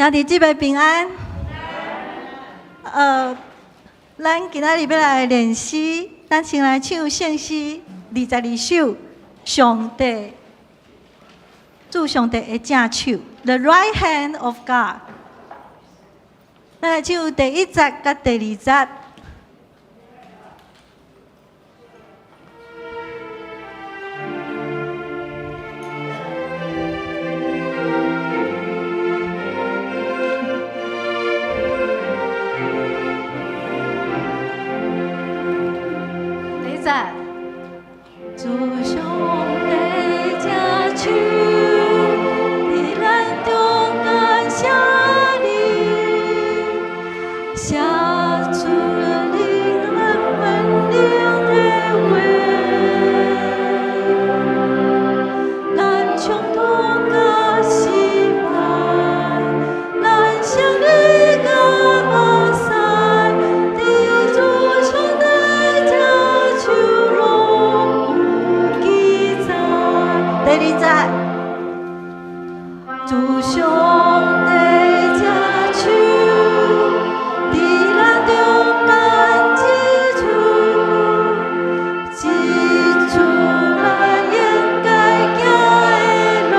兄弟姊妹平安。咱今仔日欲來練詩，咱先來唱聖詩22首，上帝，主上帝的正手，The right hand of God。咱來唱第一節佮第二節。第一節，主上帝正手，佇咱中間寫你，寫出你咱本領的話，咱衝突佮失敗，咱勝利佮目屎，佇主上帝正手攏有記載。第二節，主上帝正手，佇咱中間指出，指出咱應該行的路。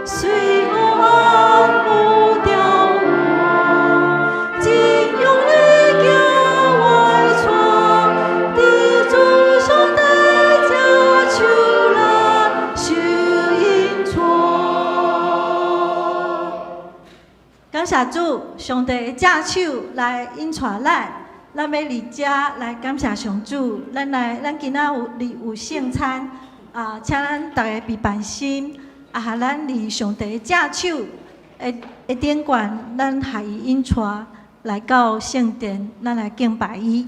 雖黑暗霧罩我，真勇力行我帶，佇主上帝正手來受引帶。感謝主，上帝的正手來引帶咱，咱欲佇遮來感謝上主。咱來，咱今仔有佇有聖餐啊，請咱逐家備辦心啊，予咱佇上帝的正手的頂懸，咱予伊引帶來到聖殿，咱來敬拜伊。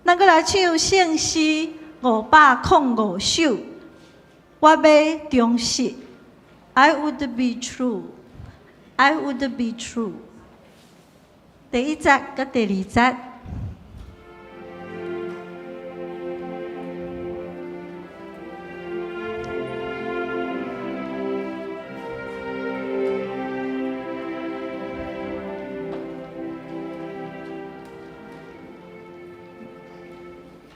咱閣來唱聖詩505首，我欲忠實，I would be true, I would be true。第一節佮第二節。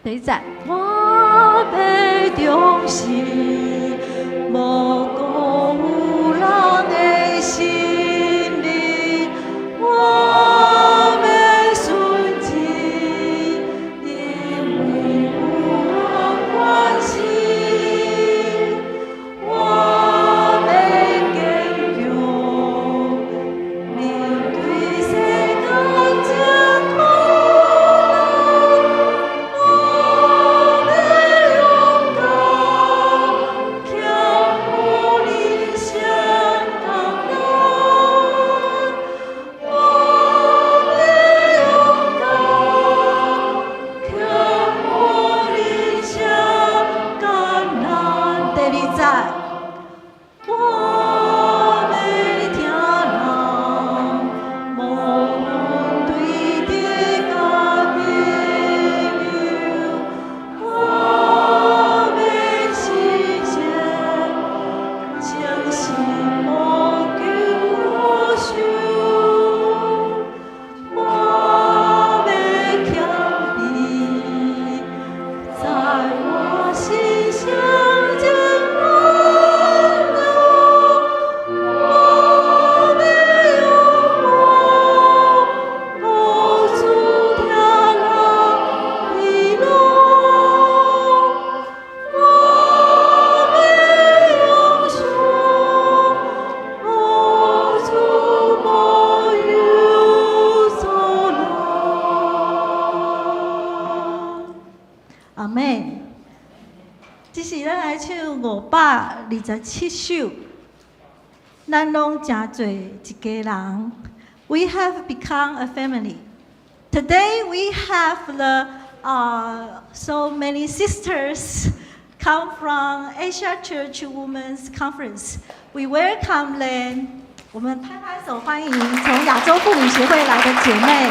第一節，我欲忠實，無辜負人的心意，我欲純真，因為有人關心，我欲堅強，面對世間這苦難，我欲勇敢，克服人生艱難。我欲勇敢，克服人生艱難。第二節，我欲疼人，無分對敵佮朋友，我欲實踐，誠心無求報酬，我欲謙卑，在我心上真溫柔，我欲勇猛，予主疼人喜樂，我欲勇相，予主無有阻攔。阿們。這是咱來唱527首，咱攏成做一家人。We have become a family. Today we have the so many sisters come from Asia Church Women's Conference. We welcome them. 我們拍拍手歡迎從亞洲婦女協會來的姐妹。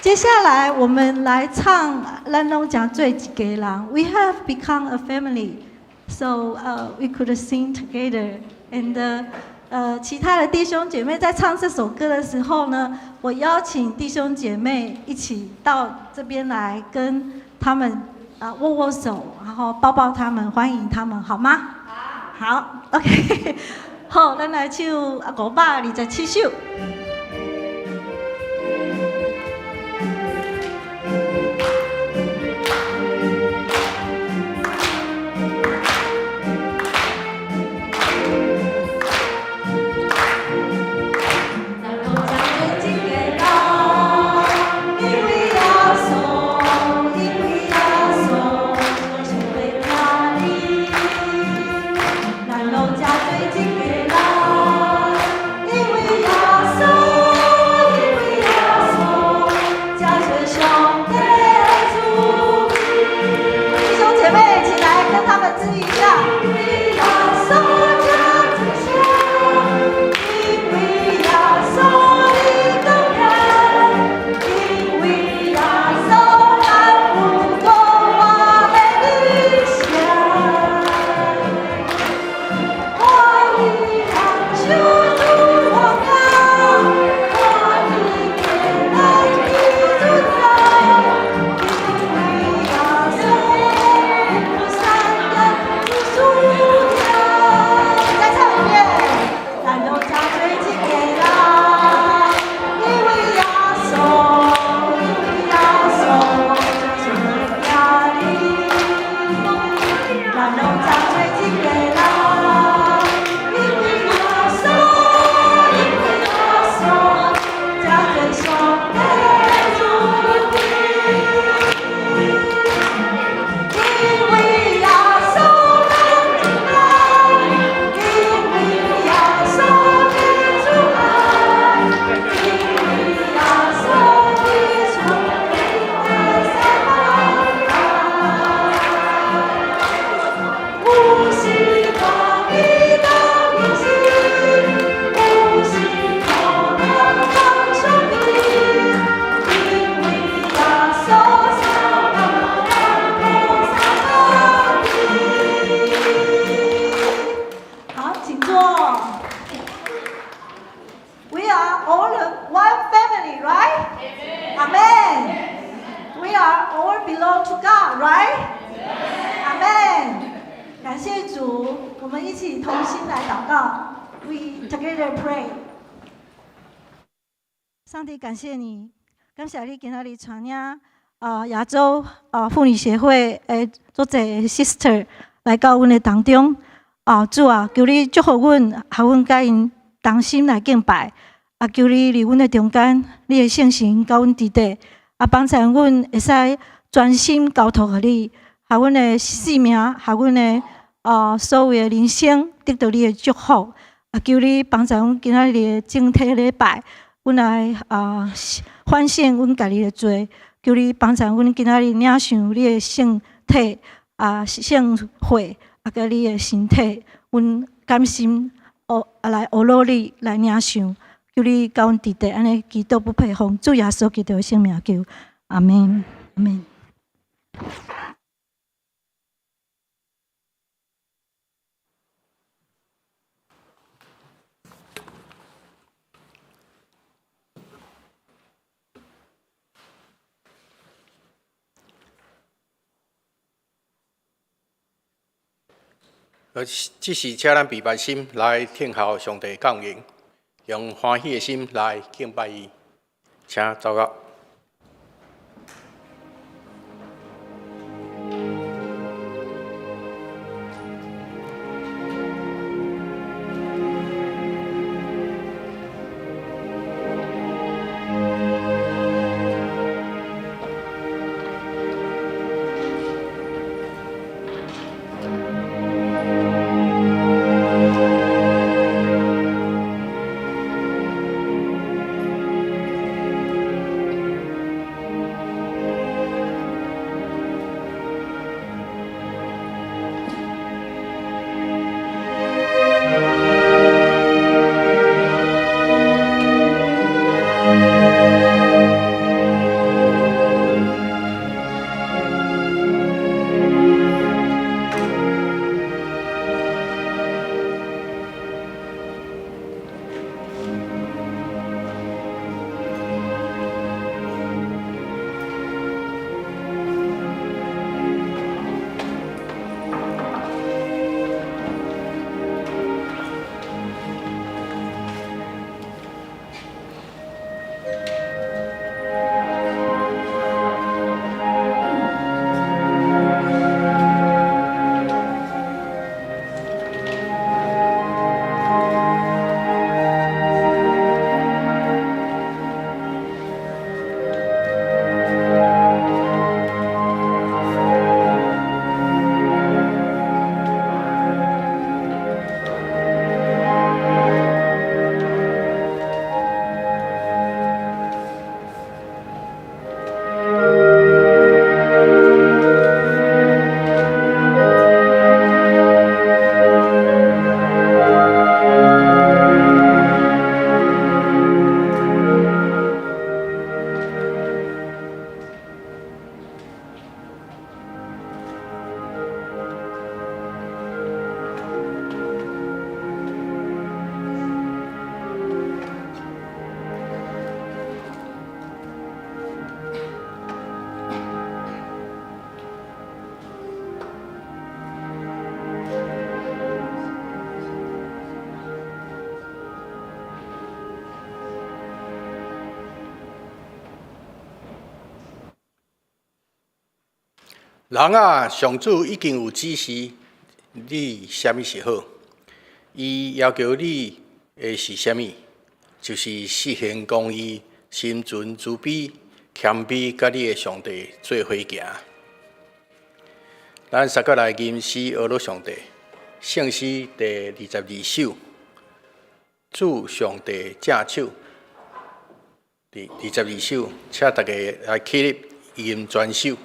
接下來我們來唱《咱攏成做一家人》。We have become a family, so we could sing together. And 其他的弟兄姐妹在唱這首歌的時候呢，我邀請弟兄姐妹一起到這邊來跟他們握握手，然後抱抱他們，歡迎他們，好嗎？好，好，OK。好，咱來唱527首。好，請坐。We are all one family, right? Amen. We are all belong to God, right? Amen. 感謝主，我們一起同心來禱告。We together pray. 上帝，感謝你，感謝你今仔日帶領亞洲婦女協會的足濟 sister 來到阮的當中。主啊，求你祝福阮，予阮佮𪜶同心來敬拜。求你佇阮的中間，你的聖神佮阮佇底，幫助阮會使專心交託予你，予阮的性命，予阮的所有的人生得到你的祝福。求你幫助阮今仔日的整體禮拜，阮來反省阮家己的罪。求你幫助阮今仔日領受你的聖體聖血，佮你的身體，阮甘心來學努力來領受。求你佮阮佇底，按呢祈禱不配奉主耶穌基督的聖名求，阿們，阿們。這時請咱卑微心來聽候上帝教言，用歡喜的心來敬拜伊，請禱告。人啊，上主已經有指示你啥物是好，伊要求你的是啥物？就是實行公義、心存慈悲、謙卑，佮你的上帝做伙行。咱三個來吟詩呵咾上帝，聖詩第22首，主上帝正手，第22首，請大家來起立吟全首。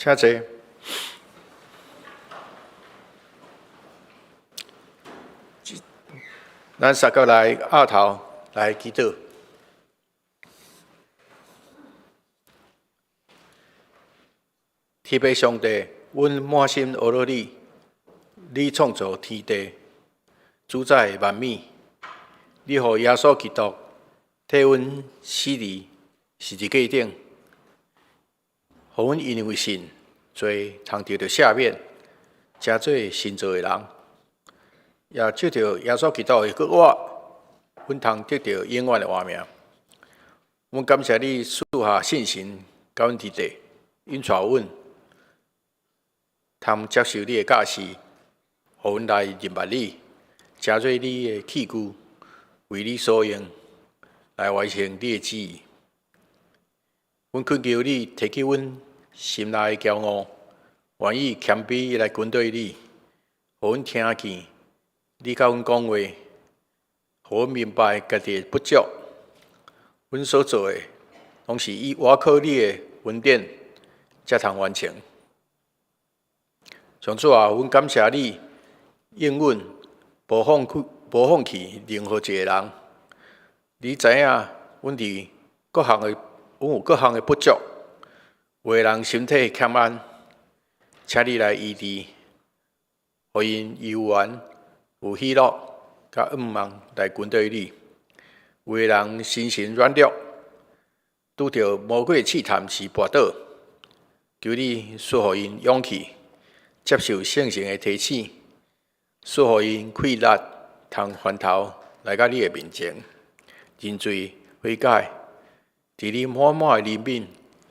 請坐。咱三個來徛頭來祈禱。天父上帝，阮滿心呵咾你，你創造天地，主宰萬物，你予耶穌基督替阮死佇十字架頂，予阮因為信罪通得著赦免，成做新造的人，也藉著耶穌基督的復活，阮通得著永遠的活命。阮感謝你賜下聖神佮阮佇地，引帶阮，通接受你的教示，予阮來認捌你，成做你的器具，為你所用，來完成你的旨意。阮懇求你提起阮心內的驕傲，願意謙卑來跟隨你，予阮聽見你佮阮講話，予阮明白家己的不足。阮所做的，攏是倚靠你的恩典，才通完成。上主啊，阮感謝你應允，無放棄任何一个人。你知影，阮佇各項的，阮有各項的不足，有的人身體欠安，請你來醫治，予𪜶有緣、有喜樂、佮向望來跟隨你。有的人心神軟弱，拄著魔鬼試探時跋倒，求你賜予𪜶勇氣，接受聖神的提醒，賜予𪜶氣力，通翻頭來到你的面前，認罪悔改，佇你滿滿的憐憫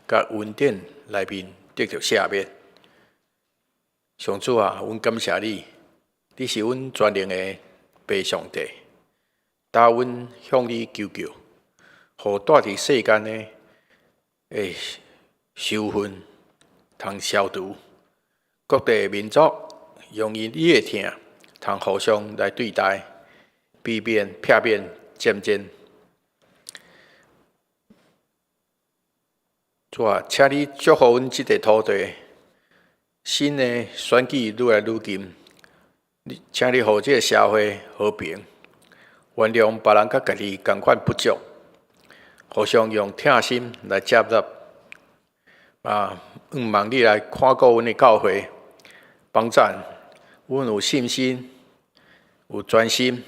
佮恩典內面得著赦免。上主啊，阮感謝你，你是阮全能的父上帝，教阮向你求救，予蹛佇世間的仇恨通消除，各地民族用𪜶你的疼，通互相來對待，避免避免戰爭。主啊，請你祝福阮這塊土地，新的選舉愈來愈近，請你予這个社會和平，原諒別人佮家己仝款不足，互相用疼心來接納。啊，向望你來看顧阮的教會，幫贊阮有信心、有專心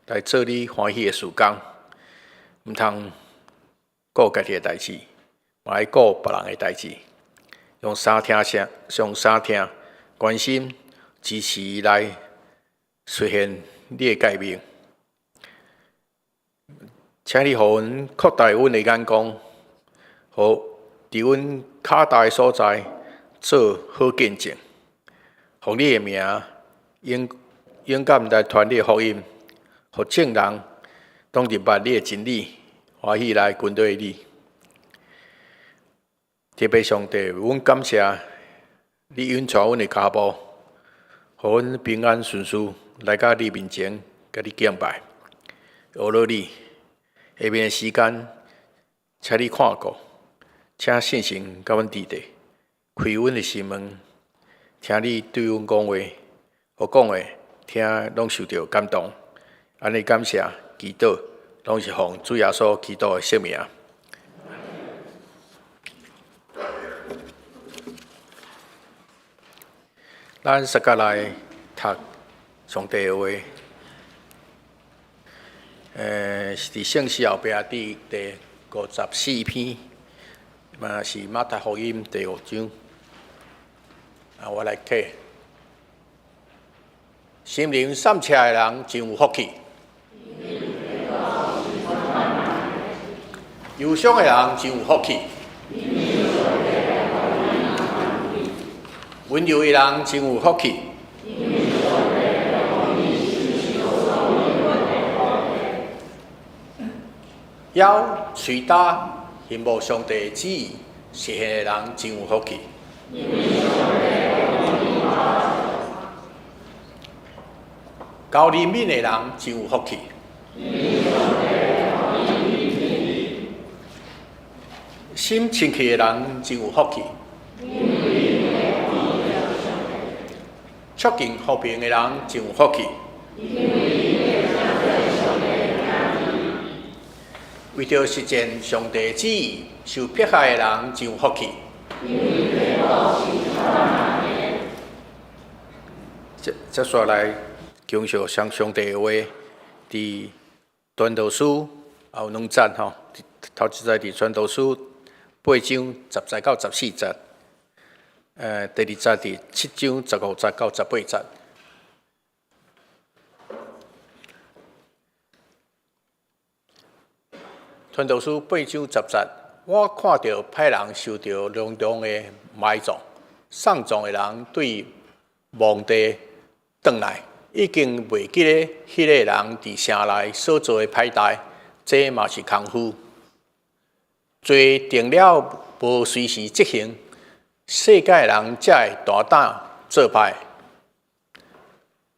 來做你歡喜的事工，毋通顧家己的代誌，嘛愛顧別人的代誌，用相疼聲、用相疼關心支持來實現你的誡命。請你予阮擴大阮的眼光，予佇阮跤踏的所在做好見證，予你的名勇勇敢來傳你的福音，予眾人攏認捌你的真理，歡喜來跟隨你。天父上帝，阮感謝你引帶阮的跤步，予阮平安順遂來到你面前，共你敬拜。阿羅你，下面的時間，請你看顧，請聖神佮阮佇咧，開阮的心門，聽你對阮講話，予講的聽攏受著感動。按呢感謝祈禱，攏是奉主耶穌基督的聖名。咱相佮來讀上帝的話，是佇聖詩後壁佇第54篇，嘛是馬太福音第五章。啊，我來睇。心靈散赤的人真有福氣，憂傷的人真有福氣，溫柔的人真有福氣，枵喙焦羨慕上帝旨意實現的人真有福氣。厚憐憫的人真有福氣。心清氣的人真有福氣。促進和平的人真有福氣。為著實踐上帝旨意受迫害的人真有福氣。接續來講述上上帝的話，佇傳道書也有兩節吼，頭一節佇傳道書八章十節到十四節，第二節佇七章十五節到十八節。傳道書八章十節，我看著歹人受著隆重的埋葬，喪葬的人對墓地轉來，已經袂記得彼个人佇城內所做的歹代，這嘛是空虛。罪定了無隨時執行，世界人才會大膽做歹。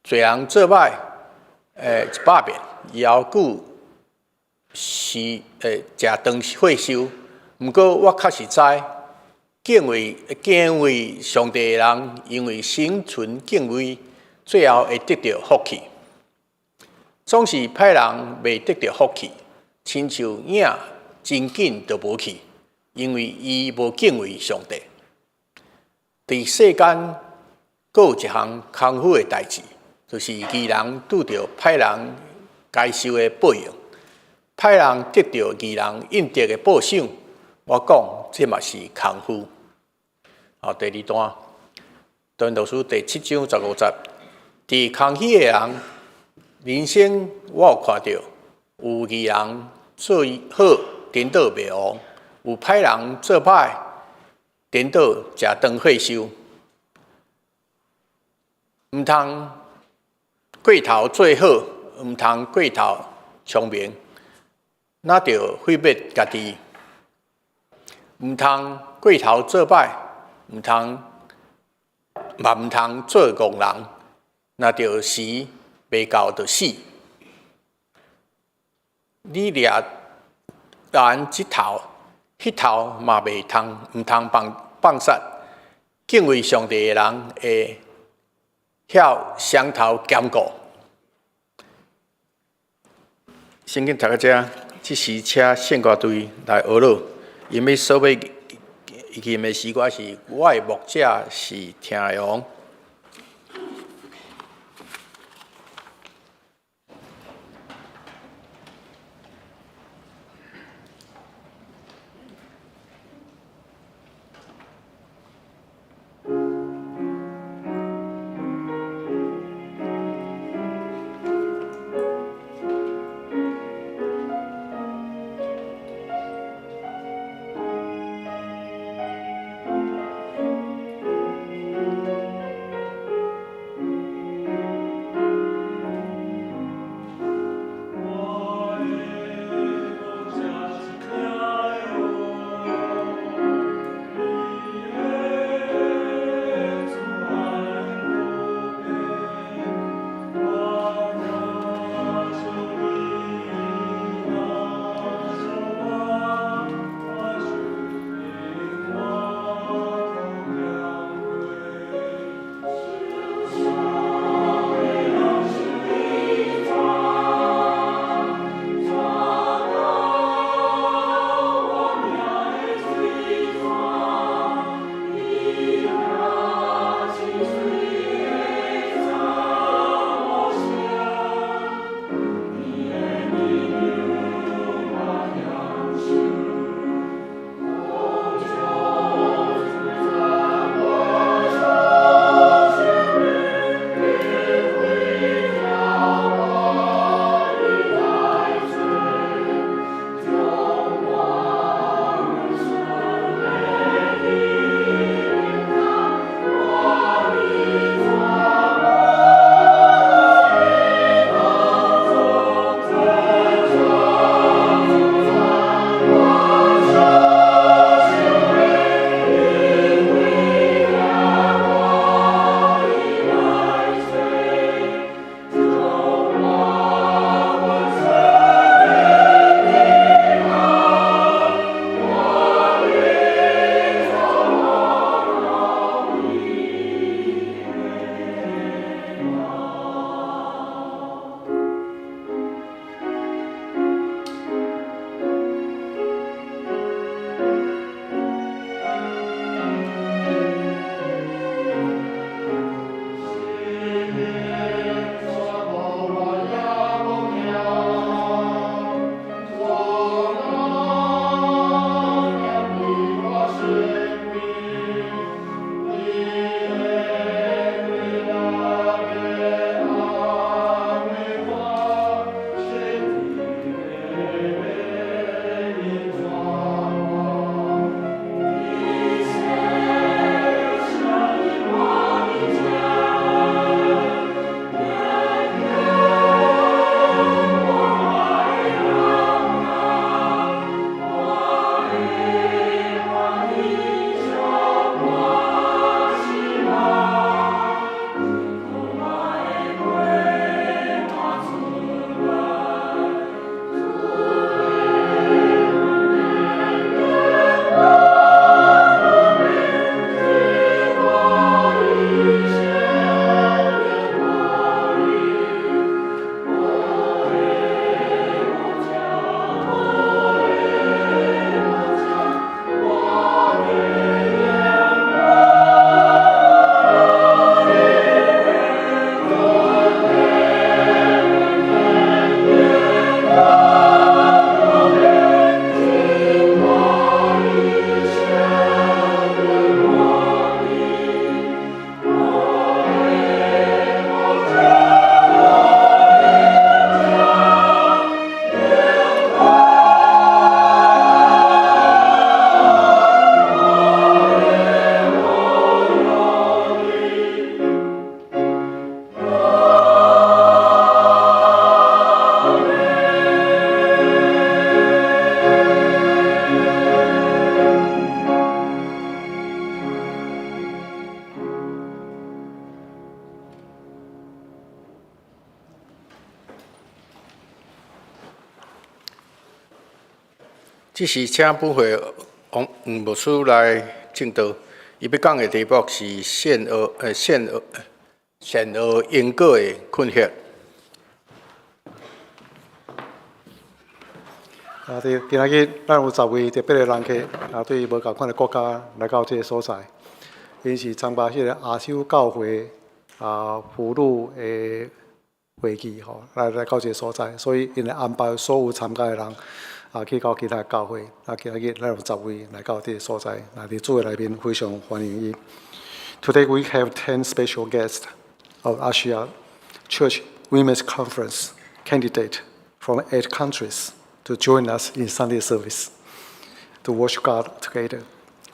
濟人做歹，100遍，猶閣是食長歲壽。毋過我確實知，敬畏敬畏上帝的人，因為心存敬畏，最後會得著福氣。總是歹人袂得著福氣，親像影真緊就無去，因為伊無敬畏上帝。佇世間，閣有一項空虛的代誌，就是義人拄著歹人該受的報應，歹人得著義人應得的報賞。我講，這嘛是空虛。好，第二段，傳道書第七章十五節，佇空虛的人人生，我有看著有義人做好，顛倒滅亡；有歹人做歹，顛倒食長歲壽。毋通過頭做好，毋通過頭聰明，若著毀滅家己。毋通過頭做歹，毋通嘛毋通做戇人，若著時袂到就死。你掠人這頭，彼頭嘛袂通，毋通放放殺。敬畏上帝的人會曉雙頭兼顧。聖經讀到遮，這時請聖歌隊來學樂，𪜶欲所欲吟的詩歌是：我的牧者是疼愛王。這時請本會王黃牧師來證道，伊欲講的題目是善惡呃善惡善惡因果的困惑。啊！佇今仔日，咱有10位特別的人客，啊，對無仝款的國家來到這个所在，𪜶是參加彼个亞洲教會啊婦女的會議吼，來到這个所在，所以𪜶會安排所有參加的人啊去到其他教會。啊，今仔日咱有十位來到這个所在，啊，佇主的內面非常歡迎伊。Today we have 10 special guests of Asia Church Women's Conference candidate from eight countries to join us in Sunday service to worship God together.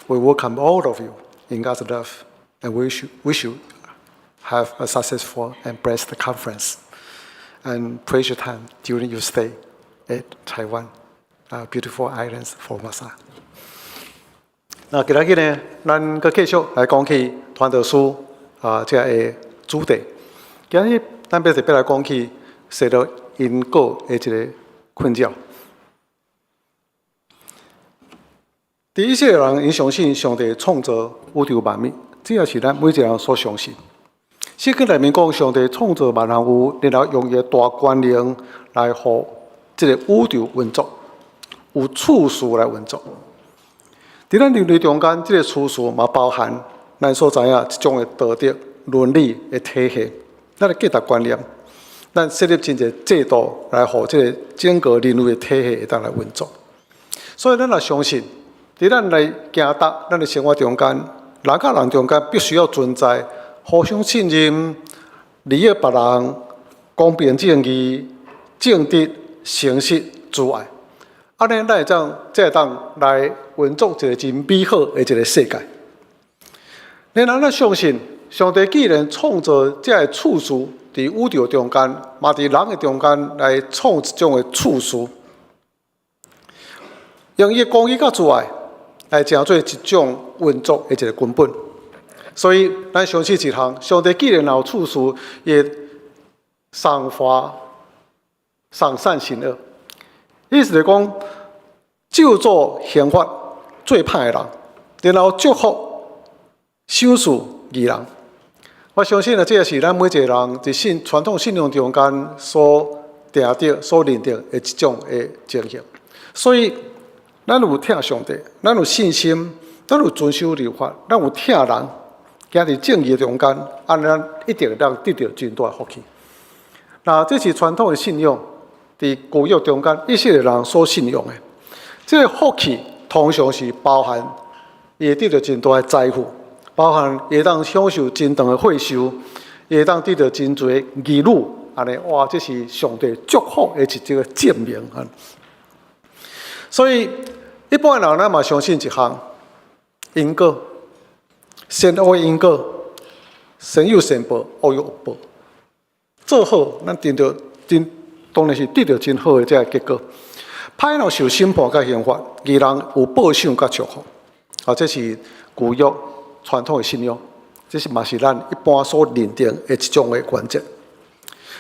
We welcome all of you in God's love and wish you have a successful and blessed conference and pleasure time during your stay at Taiwan, beautiful islands Formosa. 那今仔日呢，咱閣繼續來講起傳道書啊，這个主題。今日咱欲特別來講起善惡因果的一个困擾。佇以色列人，𪜶相信上帝創造宇宙萬物，這也是咱每一个人所相信。聖經內面講，上帝創造萬項有，然後用伊的大權能來予這个宇宙運作，有次序來運作。佇咱人類中間，這个次序嘛包含咱所知影一種的道德倫理的體系，咱的價值觀念，咱設立真濟制度來予這个整個人類的體系會當來運作。所以，咱若相信，佇咱來行踏咱的生活中間，人佮人中間必須要存在互相信任、利益別人、公平正義、正直、誠實、慈愛。按呢，咱會當才會當來運作一个真美好的一个世界。然後咱相信，上帝既然創造這个次序，佇宇宙中間，嘛佇人的中間來創一種的次序，用伊的公義佮慈愛來成做一種運作的一个根本。所以，咱相信一項，上帝既然有次序，伊會賞罰、賞善懲惡。意思是講，咒詛刑罰做歹的人，然後祝福賞賜義人。我相信呢，這个是咱每一个人佇信傳統信仰中間所定著、所認定的一種的情形。所以，咱有疼上帝，咱有信心，咱有遵守律法，咱有疼人，行佇正義的中間，按呢咱一定會當得著真大的福氣。那這是傳統的信仰，佇舊約中間，以色列人所信仰的。這个福氣通常是包含伊會得著真大的財富，包含伊會當享受真長的歲壽，伊會當得著真濟兒女，按呢哇，這是上帝祝福的一個證明啊。所以一般人咱嘛相信一項因果，善惡因果，善有善報，惡有惡報。做好，咱得著真當然是得著真好的這个結果。歹人受審判佮刑罰，義人有報賞佮祝福。啊，這是舊約傳統的信仰，這是嘛是咱一般所認定的一種的原則。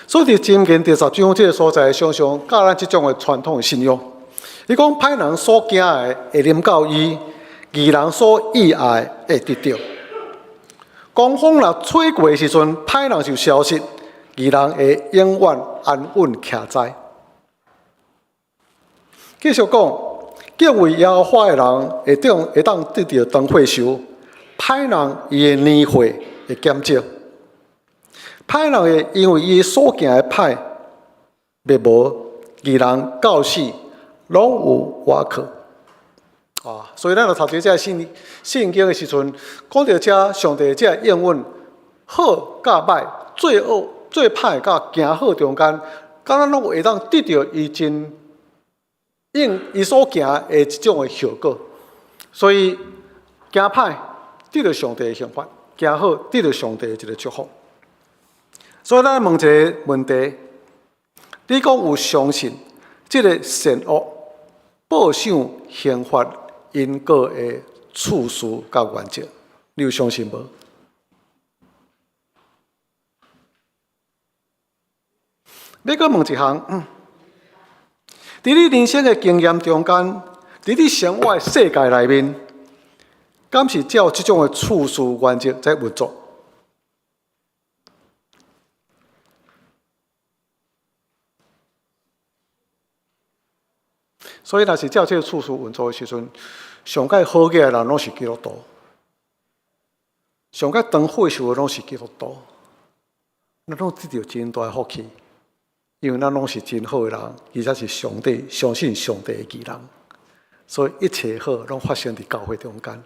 所以佇箴言第10章這个所在，常常教咱這種的傳統的信仰。伊講歹人所驚的會臨到伊，義人所意愛的會得著。狂風若吹過的時陣，歹人就消失，義人會永遠安穩徛在。繼續講，敬畏耶和華的人會當得著長歲壽，歹人伊的年歲會減少。歹人會因為伊所行的歹，滅無，義人到死攏有倚靠。啊，所以咱若讀這聖經的時陣，講著這上帝這應允好佮歹，做惡做歹佮行好中間，敢若攏會當得著伊真應伊所行的一種的後果。所以行歹得著上帝的刑罰，行好得著上帝的一个祝福。所以咱問一个問題：你講有相信這个善惡報賞刑罰因果的次序佮原則？你有相信無？欲閣問一項，佇你人生的經驗中間，佇你生活的世界內面，敢是照這種的處事原則在運作？所以，若是照這个處事運作的時陣，上蓋好額的人攏是基督徒，上蓋當歲數的攏是基督徒，咱攏得著真大的福氣，因為咱攏是真好的人，而且是上帝相信上帝的義人，所以一切好攏發生佇教會中間。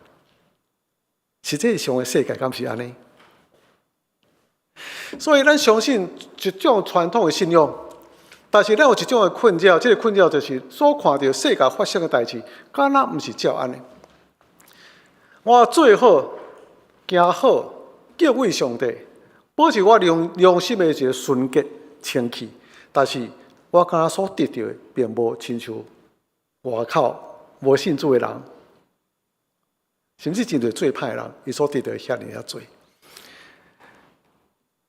實際上的世界敢是按呢？所以咱相信一種傳統的信仰。但是咱有一種的困擾，這个困擾就是所看著世界發生的代誌，敢若毋是照按呢。我做好、行好、敬畏上帝，保持我良心的一个純潔清氣。但是我敢若所得著的，並無親像外口無信主的人，甚至真濟做歹的人，伊所得著的遐爾仔濟。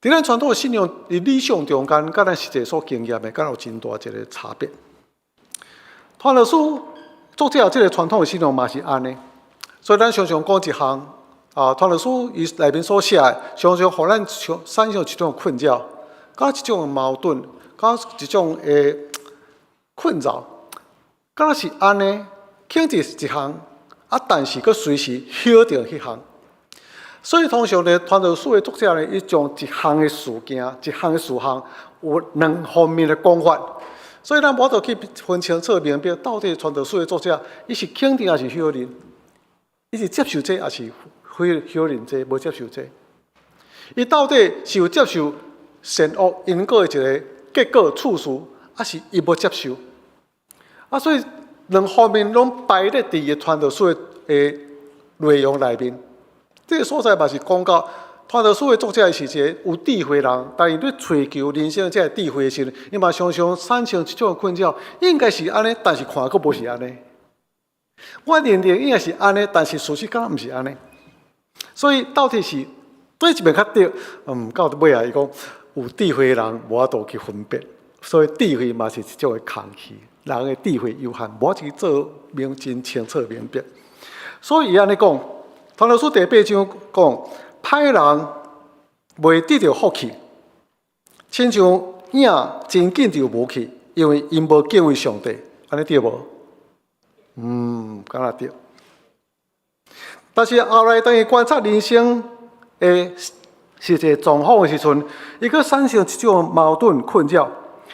佇咱傳統的信仰，佇理想中間，佮咱實際所經驗的，敢有真大一个差別。傳道書作者這个傳統的信仰嘛是按呢，所以咱常常講一項啊，傳道書伊內面所寫的，常常予咱產生一種困擾，佮一種矛盾，佮一種的困擾，敢若是按呢，肯定是一項，啊，但是閣隨時否定彼項。所以通常咧，傳道書的作者呢，伊將一項的事件、一項的事項，有兩方面的講法。所以咱無法度去分清楚明白，到底傳道書的作者，伊是肯定抑是否認？伊是接受這個，抑是否認這個，無接受這個？伊到底是有接受善惡因果的一个結果處事，抑是伊無接受？啊，所以兩方面攏排列佇伊傳道書的內容內面。這个所在嘛是講到，傳道書的作者是一个有智慧人，但伊咧追求人生這个智慧的時陣，伊嘛常常產生這種困擾，應該是按呢，但是看閣無是按呢。我認定應該是按呢，但是事實敢若毋是按呢。所以到底是佗一邊較對？到尾啊，伊講有智慧的人無法度去分別，所以智慧嘛是一種的空虛，人的智慧有限，無法度去做明真清楚明白。所以伊按呢講。傳道書第八章講，歹人袂得著福氣，親像影真緊就無去，因為𪜶無敬畏上帝，按呢對無？敢若對。但是後來當伊觀察人生的實際狀況的時陣，伊閣產生一種矛盾困擾，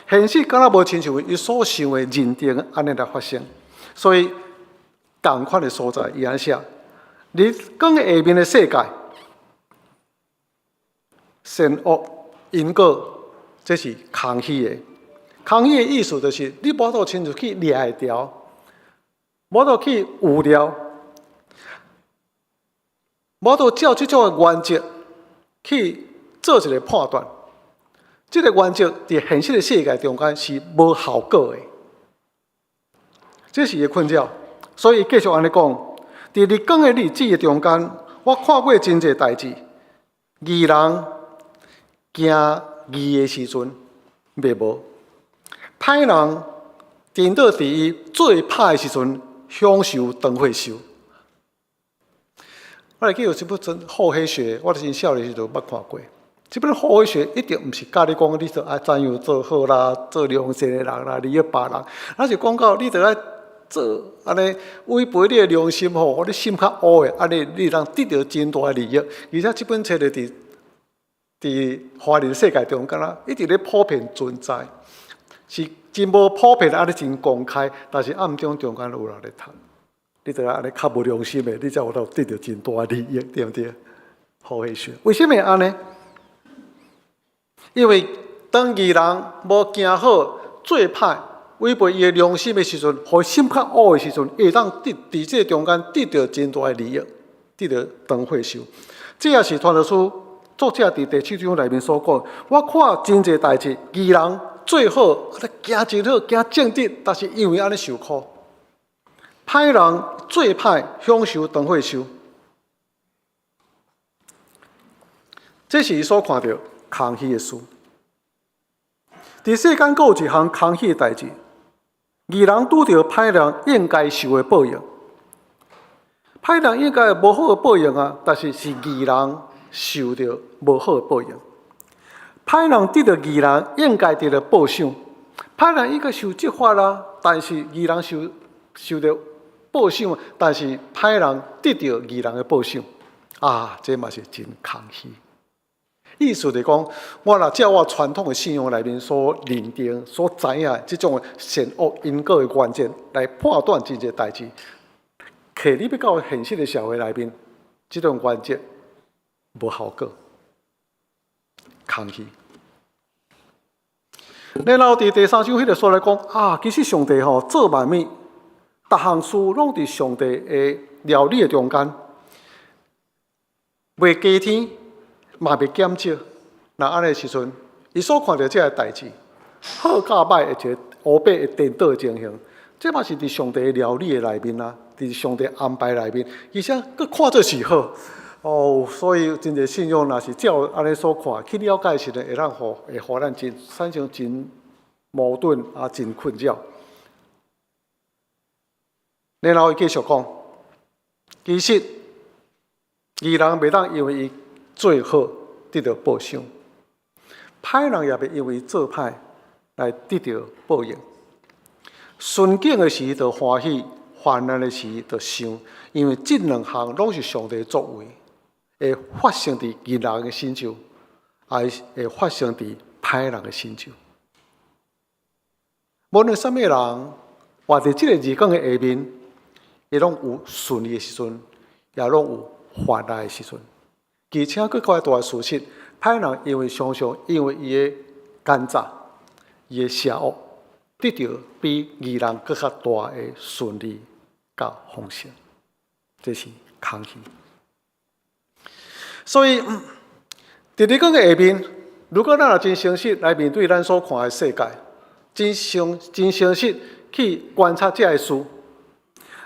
現實敢若無親像伊所想的認定按呢來發生，所以仝款的所在，伊按呢寫。日光下面的世界，善惡因果，這是空虛的。空虛的意思就是，你無法度親像去掠會牢，無法度去預料，無法度照這種的原則去做一个判斷。這个原則佇現實的世界中間是無效果的，這是伊的困擾。所以伊繼續按呢講。佇日光的日子的中間，我看過真濟代誌。義人行義的時陣，袂無；歹人顛倒佇伊做歹的時陣，享受長歲壽。我會記有這本真厚黑學，我真少年時就捌看過。這本厚黑學一定毋是教你講你著愛怎樣做好啦，做良善的人啦，利益別人，那是講到你著愛。做按呢違背你的良心吼，予你心較烏的，按呢你會當得著真大的利益。而且這本冊咧，佇華人世界中，敢若一直咧普遍存在，是真無普遍按呢真公開，但是暗中中間有人咧讀。你著愛按呢較無良心的，你才有法度得著真大的利益，對毋對？厚黑學，為啥物按呢？因為當義人無行好做歹。違背伊的良心的時陣，予心較烏的時陣，伊會當佇佇這个中間得著真大的利益，得著長歲壽。這也是傳道書作者佇第七章內面所講。我看真濟代誌，義人做好，行真好，行正直，但是因為按呢受苦。歹人做歹，享受長歲壽。這是伊所看著空虛的事。佇世間閣有一項空虛的代誌，義人拄著歹人應該受的報應，歹人應該無好的報應啊，但是是義人受著無好的報應。歹人得著義人應該得著報賞，歹人應該受責罰啦，但是義人受著報賞，但是歹人得著義人的報賞，啊，這嘛是真空虛。意思就是講，我若照我傳統的信仰內面所認定、所知影的這種善惡因果的原則來判斷真濟代誌，揢你欲到現實的社會內面，這種原則無效果，空虛。然後佇第三章彼个所來講啊，其實上帝吼做萬物，逐項事攏佇上帝的料理的中間，袂加添，嘛袂減少。若按呢時陣，伊所看著這个代誌，好佮歹的一个烏白會顛倒的情形，這嘛是佇上帝的料理的內面啊，佇上帝安排內面，而且閣看做是好。哦，所以真濟信仰若是照按呢所看去了解時陣，會予咱真產生真矛盾啊，真困擾。然後伊繼續講，其實義人袂當因為伊做好得著報賞，歹人也袂因為做歹來得著報應。順境的時就歡喜，患難的時就想，因為這兩項攏是上帝作為，會發生佇義人的身上，也會發生佇歹人的身上。無論啥物人活佇這個日光的下面，伊攏有順利的時陣，也攏有患難的時陣。而且閣較大的事實，歹人因為常常因為伊的奸詐、伊的邪惡，得著比義人閣較大的順利佮豐盛，這是空虛。所以，佇日光的下面，如果咱若真誠實來面對咱所看的世界，真誠實去觀察這个事，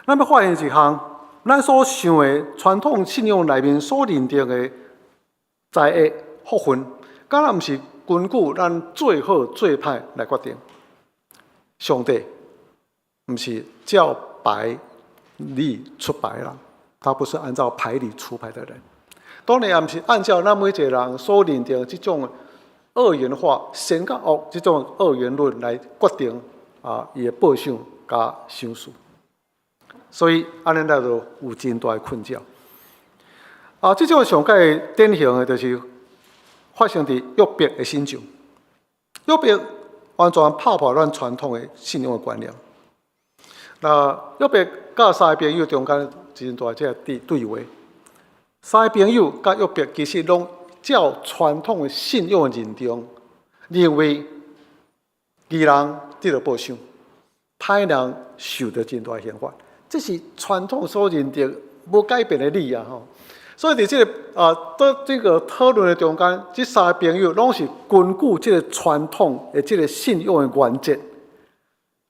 咱欲發現一項，咱所想的傳統信仰內面所認定的災厄福分，敢若毋是根據咱做好做歹來決定。上帝毋是照牌理出牌人，他不是按照牌理出牌的人。當然也毋是按照咱每一個人所認定的這種二元化善佮惡這種二元論來決定啊，伊的報賞佮賞賜。所以按呢咱就有真大的困擾。啊，這種上蓋典型的，就是發生佇約伯的身上。約伯完全打破咱傳統的信仰的觀念。那約伯佮三個朋友中間真大這個對話。三個朋友佮約伯其實攏照傳統的信仰的認定，認為義人得著報賞，歹人受著真大刑罰。這是傳統所認定無改變的理啊！吼，所以佇這个啊，佇這個討論的中間，這三個朋友攏是根據這個傳統的這個信仰的原則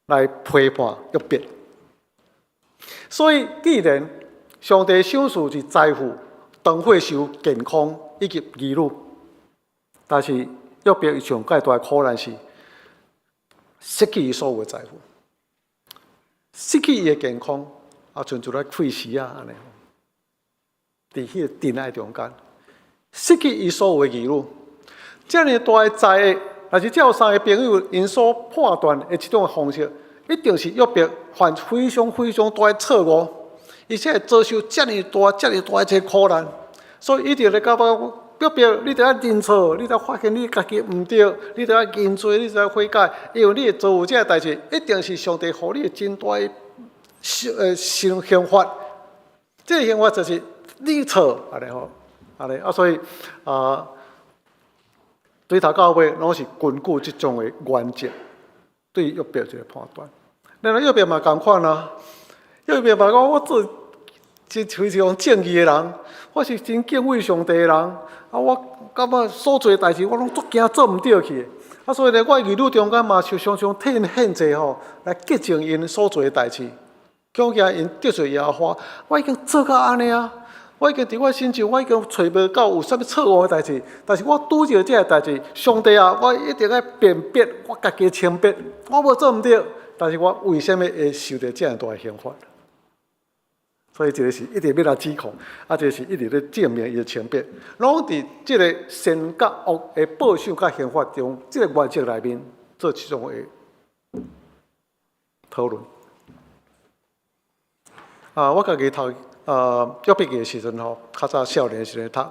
來批判約伯。所以，既然上帝賞賜是財富、長歲壽、健康以及兒女，但是約伯伊上蓋大的苦難是失去伊所有的財富，失去伊的健康，啊，親像咧氣死啊按呢。佇彼个塵埃中間，失去伊所有的兒女，遮爾大的災厄，若是照三个朋友𪜶所判斷的這種方式，一定是約伯犯非常非常大的錯誤，伊才會遭受遮爾大、遮爾大的一个苦難。所以一定會感覺約伯，你著愛認錯，你著發現你家己毋對，你著愛認罪，你著愛悔改，因為你會遭遇這个代誌，一定是上帝予你的真大的刑罰。這个刑罰就是你錯，按呢吼，按呢啊，所以啊，對頭到尾攏是根據這種的原則對約伯一个判斷。然後約伯嘛仝款啊，約伯嘛講我做真非常正義的人，我是真敬畏上帝的人，啊，我感覺所做的代誌我攏足驚做毋對去。啊，所以咧，我兒女中間嘛是常常替𪜶獻祭吼，來潔淨𪜶所做的代誌，恐驚𪜶得罪耶和華。我已經做到按呢啊！我已經佇我身上，我已經揣無到有啥物錯誤的代誌，但是我拄著這个代誌，上帝啊，我一定愛辨別我家己的清白，我無做毋對，但是我為啥物會受著遮爾大的刑罰？所以一個是一直欲來指控，啊，一個是一直咧證明伊的清白，攏佇這個善佮惡的報賞佮刑罰中，這個原則內面做這種的討論。啊，我家己讀約伯記的時陣吼，較早少年的時陣讀，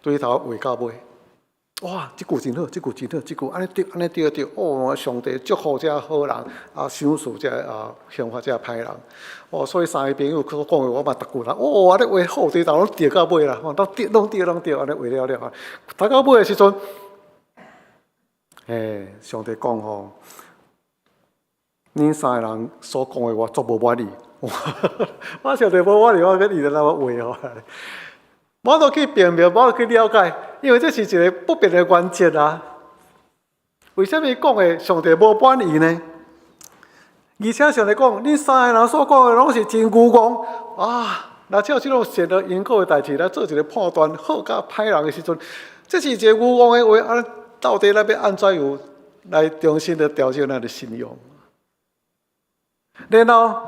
對頭畫到尾。哇！這句真好，這句真好，這句按呢對，按呢對對。哦，上帝祝福這好人，啊，賞賜這啊，刑罰這歹人。哦，所以三个朋友所講的，我嘛逐句啦。哦，按呢畫好，對頭攏對到尾啦，攏對，攏對，攏對，按呢畫了了啊。讀到尾的時陣，欸，上帝講吼，恁三个人所講的，我足無滿意。我上帝無滿意，我閣伊咧那畫吼。無法度去辨別，無法度去了解，因為這是一個不變的原則啊。為啥物講的上帝無滿意呢？而且上帝講，恁三個人所講的攏是真愚戇啊！若照這種善惡因果的代誌來做一個判斷，好佮歹人的時陣，這是一個愚戇的話啊！到底咱欲按怎樣來重新的調整咱的信仰？然後，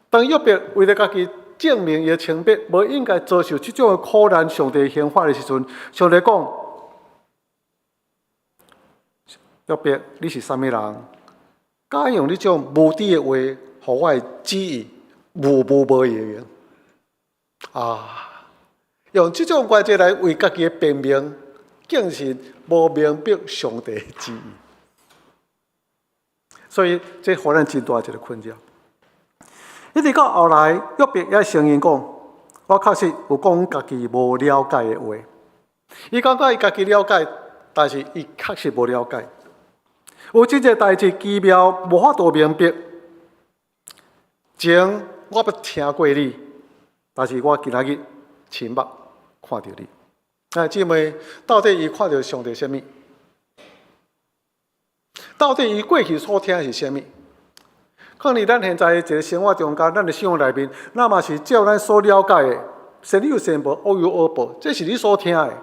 當約伯為著家己證明伊的清白，無應該遭受這種的苦難，上帝刑罰的時陣，上帝講：約伯，你是啥物人？敢用這種無知的話，予我的旨意無無無用啊！用這種原則來為家己的辯明，竟是無明白上帝的旨意。所以，這予咱真大一個困擾。一直到後來，約伯也承認講：我確實有講家己無了解的話。伊感覺伊家己了解，但是伊確實無了解。有真濟代誌奇妙，無法度明白。前我捌聽過你，但是我今仔日親目看著你。哎，姊妹，到底伊看著上帝啥物？到底伊過去所聽的是啥物？可能咱現在一個生活中間，咱的生活內面，咱嘛是照咱所了解的，善有善報，惡有惡報，這是你所聽的。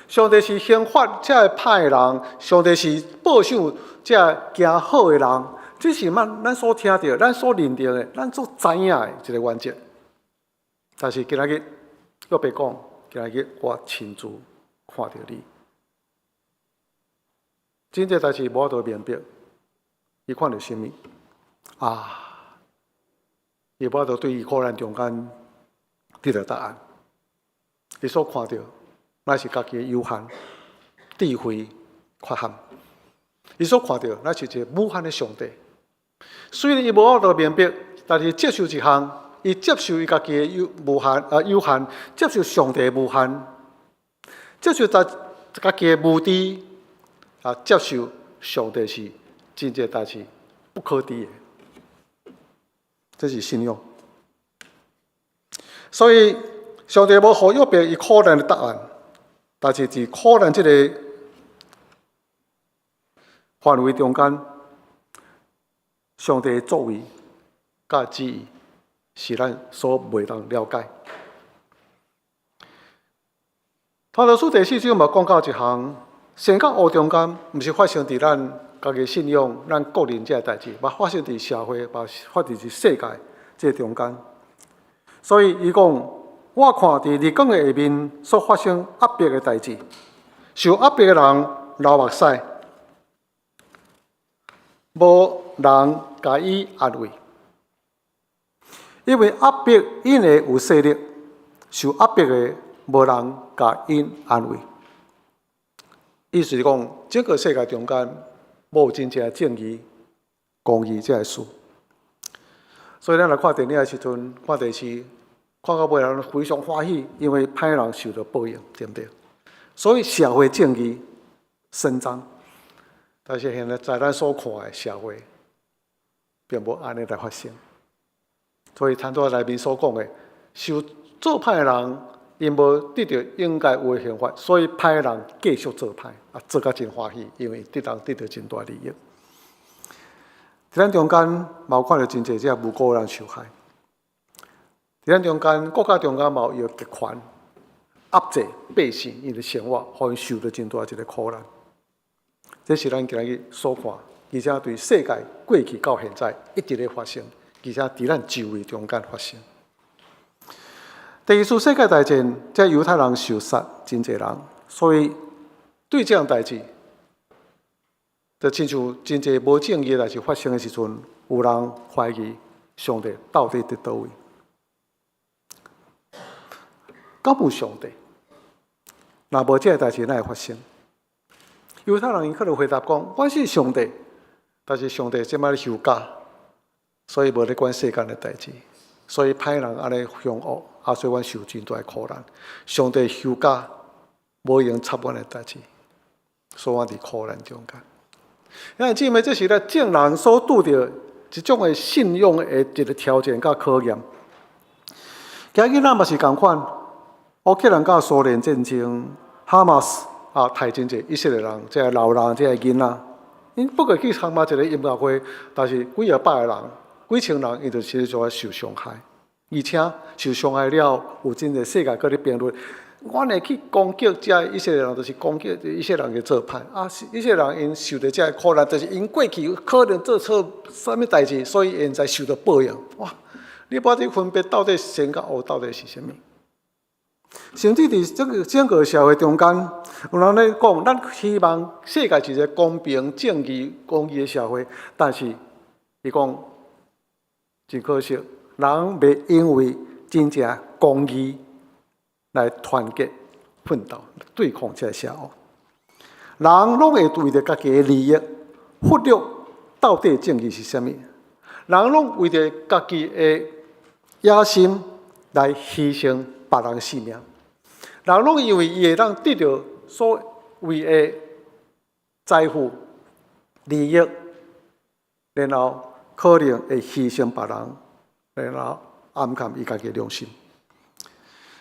上帝是刑罰這个歹的人，上帝是報賞這个行好的人，這是咱所聽著、咱所認定的、咱所知影的一個原則。但是今仔日，約伯講，今仔日我親自看著你，真濟代誌無法度明白，伊看著啥物？啊！伊無法度對伊苦難中間得著答案。伊所看著，乃是家己的有限、智慧缺陷。伊所看著，乃是一個無限的上帝。雖然伊無法度明白，但是接受一項，伊接受伊家己的有無限啊有限，接受上帝的無限，接受家家己的無知啊，接受上帝是真濟代誌不可知的。這是信仰。所以上帝無予約伯伊苦難的答案，但是佇苦難這個範圍中間，上帝的作為佮旨意是咱所袂當了解。傳道書第四章嘛講到一項，善佮惡中間，毋是發生佇咱家己信仰、咱個人這个代誌，嘛發生佇社會，嘛發生佇世界這個中間。所以伊講，我看佇日光的下面所發生壓迫的代誌，受壓迫的人流目屎，無人共伊安慰，因為壓迫𪜶的有勢力，受壓迫的無人共𪜶安慰。意思是講，這個世界中間無真正正義、公義這个事。所以咱來看電影的時陣，看電視，看到尾人非常歡喜，因為歹人受著報應，對毋對？所以社會正義伸張，但是現在在咱所看的社會，並無按呢來發生。所以傳道內面所講的，受做歹的人，𪜶無得著應該有的刑罰，所以歹的人繼續做歹，啊，做甲真歡喜，因為得人得著真大利益。佇咱中間嘛有看著真濟這無辜的人受害。佇咱中間國家中間嘛有極權壓制百姓𪜶的生活，予𪜶受著真大一個苦難。這是咱今仔日所看而且對世界過去到現在一直咧發生，而且佇咱周圍中間發生。第二次世界大戰，這猶太人受殺真濟人，所以對這項代誌，就親像真濟無正義的代誌發生的時陣，有人懷疑上帝到底佇佗位？敢有上帝？若無這个代誌，哪會發生？猶太人𪜶可能回答講：我信上帝，但是上帝這擺咧休假，所以無咧管世間的代誌，所以歹人按呢兇惡，啊，所以阮受真大的苦難。上帝休假，無閒插阮的代誌，所以阮佇苦難中間。兄弟姊妹，這是咱眾人所拄著一種的信仰的一個挑戰佮考驗。今日咱嘛是仝款，烏克蘭佮蘇聯戰爭，哈馬斯啊，刣真濟以色列人，這个老人，這个囡仔，𪜶不過去參加一個音樂會，但是幾仔百個人、幾千人，𪜶就實際上受傷害，而且受傷害了，有真濟世界閣咧評論，阮會去攻擊這以色列人，就是攻擊以色列人去做歹啊！以色列人𪜶受著這个苦難，就是𪜶過去可能做錯啥物代誌，所以現在受著報應。哇！你無法分別到底善佮惡到底是啥物？甚至佇這個整個社會中間，有人咧講，咱希望世界是一個公平、正義、公義的社會，但是伊講真可惜，人袂因為真正公義來團結奮鬥，對抗這個邪惡。人攏會為著家己的利益，忽略到底正義是啥物。人攏為著家己的野心來犧牲別人性命。人攏以為伊會當得著所謂的財富、利益，然後可能會犧牲別人，然後掩蓋伊家己的良心。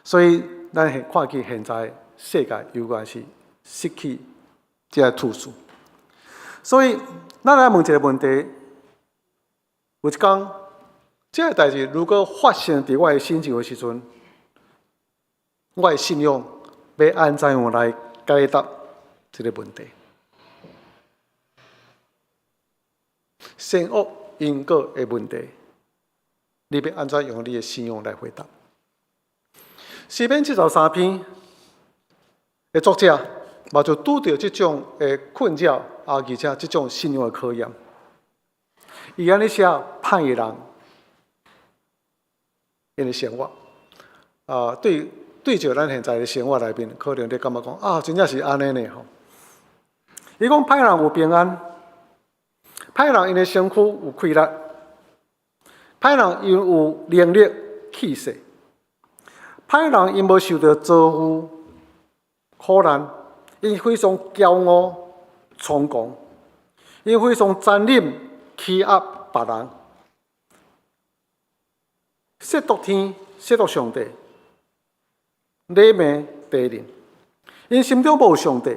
所以，咱現看見現在世界猶原是失去這个秩序。所以，咱來問一个問題：有一工，這个代誌如果發生佇我的身上的時陣，我的信仰欲按怎樣來解答這个問題？善惡因果的問題，你欲按怎用你的信仰來回答？詩篇73篇的作者，嘛就拄著這種的困擾，啊，而且這種信仰的考驗。伊按呢寫歹的人，𪜶的生活，啊，對對照咱現在的生活內面，可能你感覺講啊，真正是按呢呢吼。伊講歹人有平安，歹人𪜶的身軀有氣力，歹人𪜶有能力氣勢。歹人𪜶無受著遭遇苦難，𪜶非常驕傲、猖狂，𪜶非常殘忍、欺壓別人，褻瀆天、褻瀆上帝，禮罵地人。𪜶心中無上帝，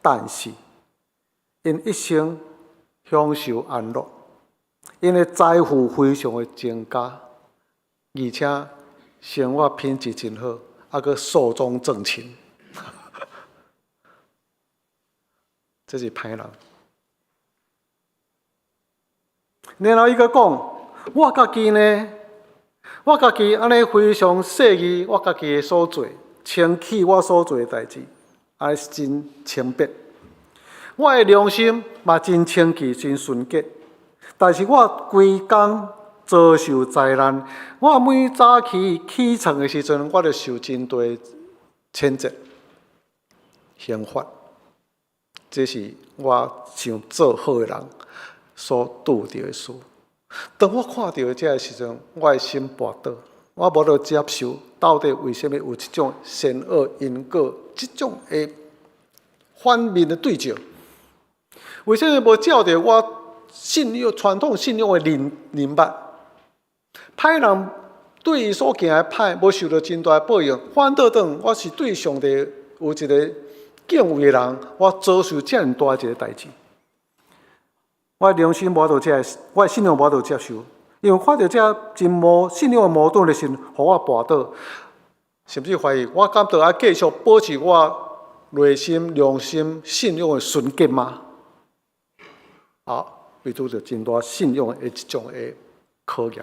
但是𪜶一生享受安樂，𪜶的財富非常的增加，而且生活品質真好，猶閣壽終正寢，這是歹人。然後伊閣講：我家己呢？我家己按呢非常細膩，我家己的所做，清氣我所做的代誌，按呢真清白。我的良心嘛真清氣、真純潔。但是我規工遭受災難，我每早起起床的時陣，我就受真大譴責、刑罰。這是我想做好的人所拄著的事。當我看著這个時陣，我的心跋倒，我無法度接受，到底為啥物有這種善惡因果這種的反面的對照？為啥物無照著我信仰傳統信仰的認認捌？歹人對伊所行的歹，無受著真大的報應，反倒轉我是對上帝有一个敬畏的人，我遭受遮爾大一个代誌。我的良心無法度這，我的信仰無法度接受，因為看著這真矛信仰的矛盾的時陣，予我跋倒，甚至懷疑我敢著愛繼續保持我內心良心信仰的純潔嗎？啊，伊拄著真大信仰的一種的考驗。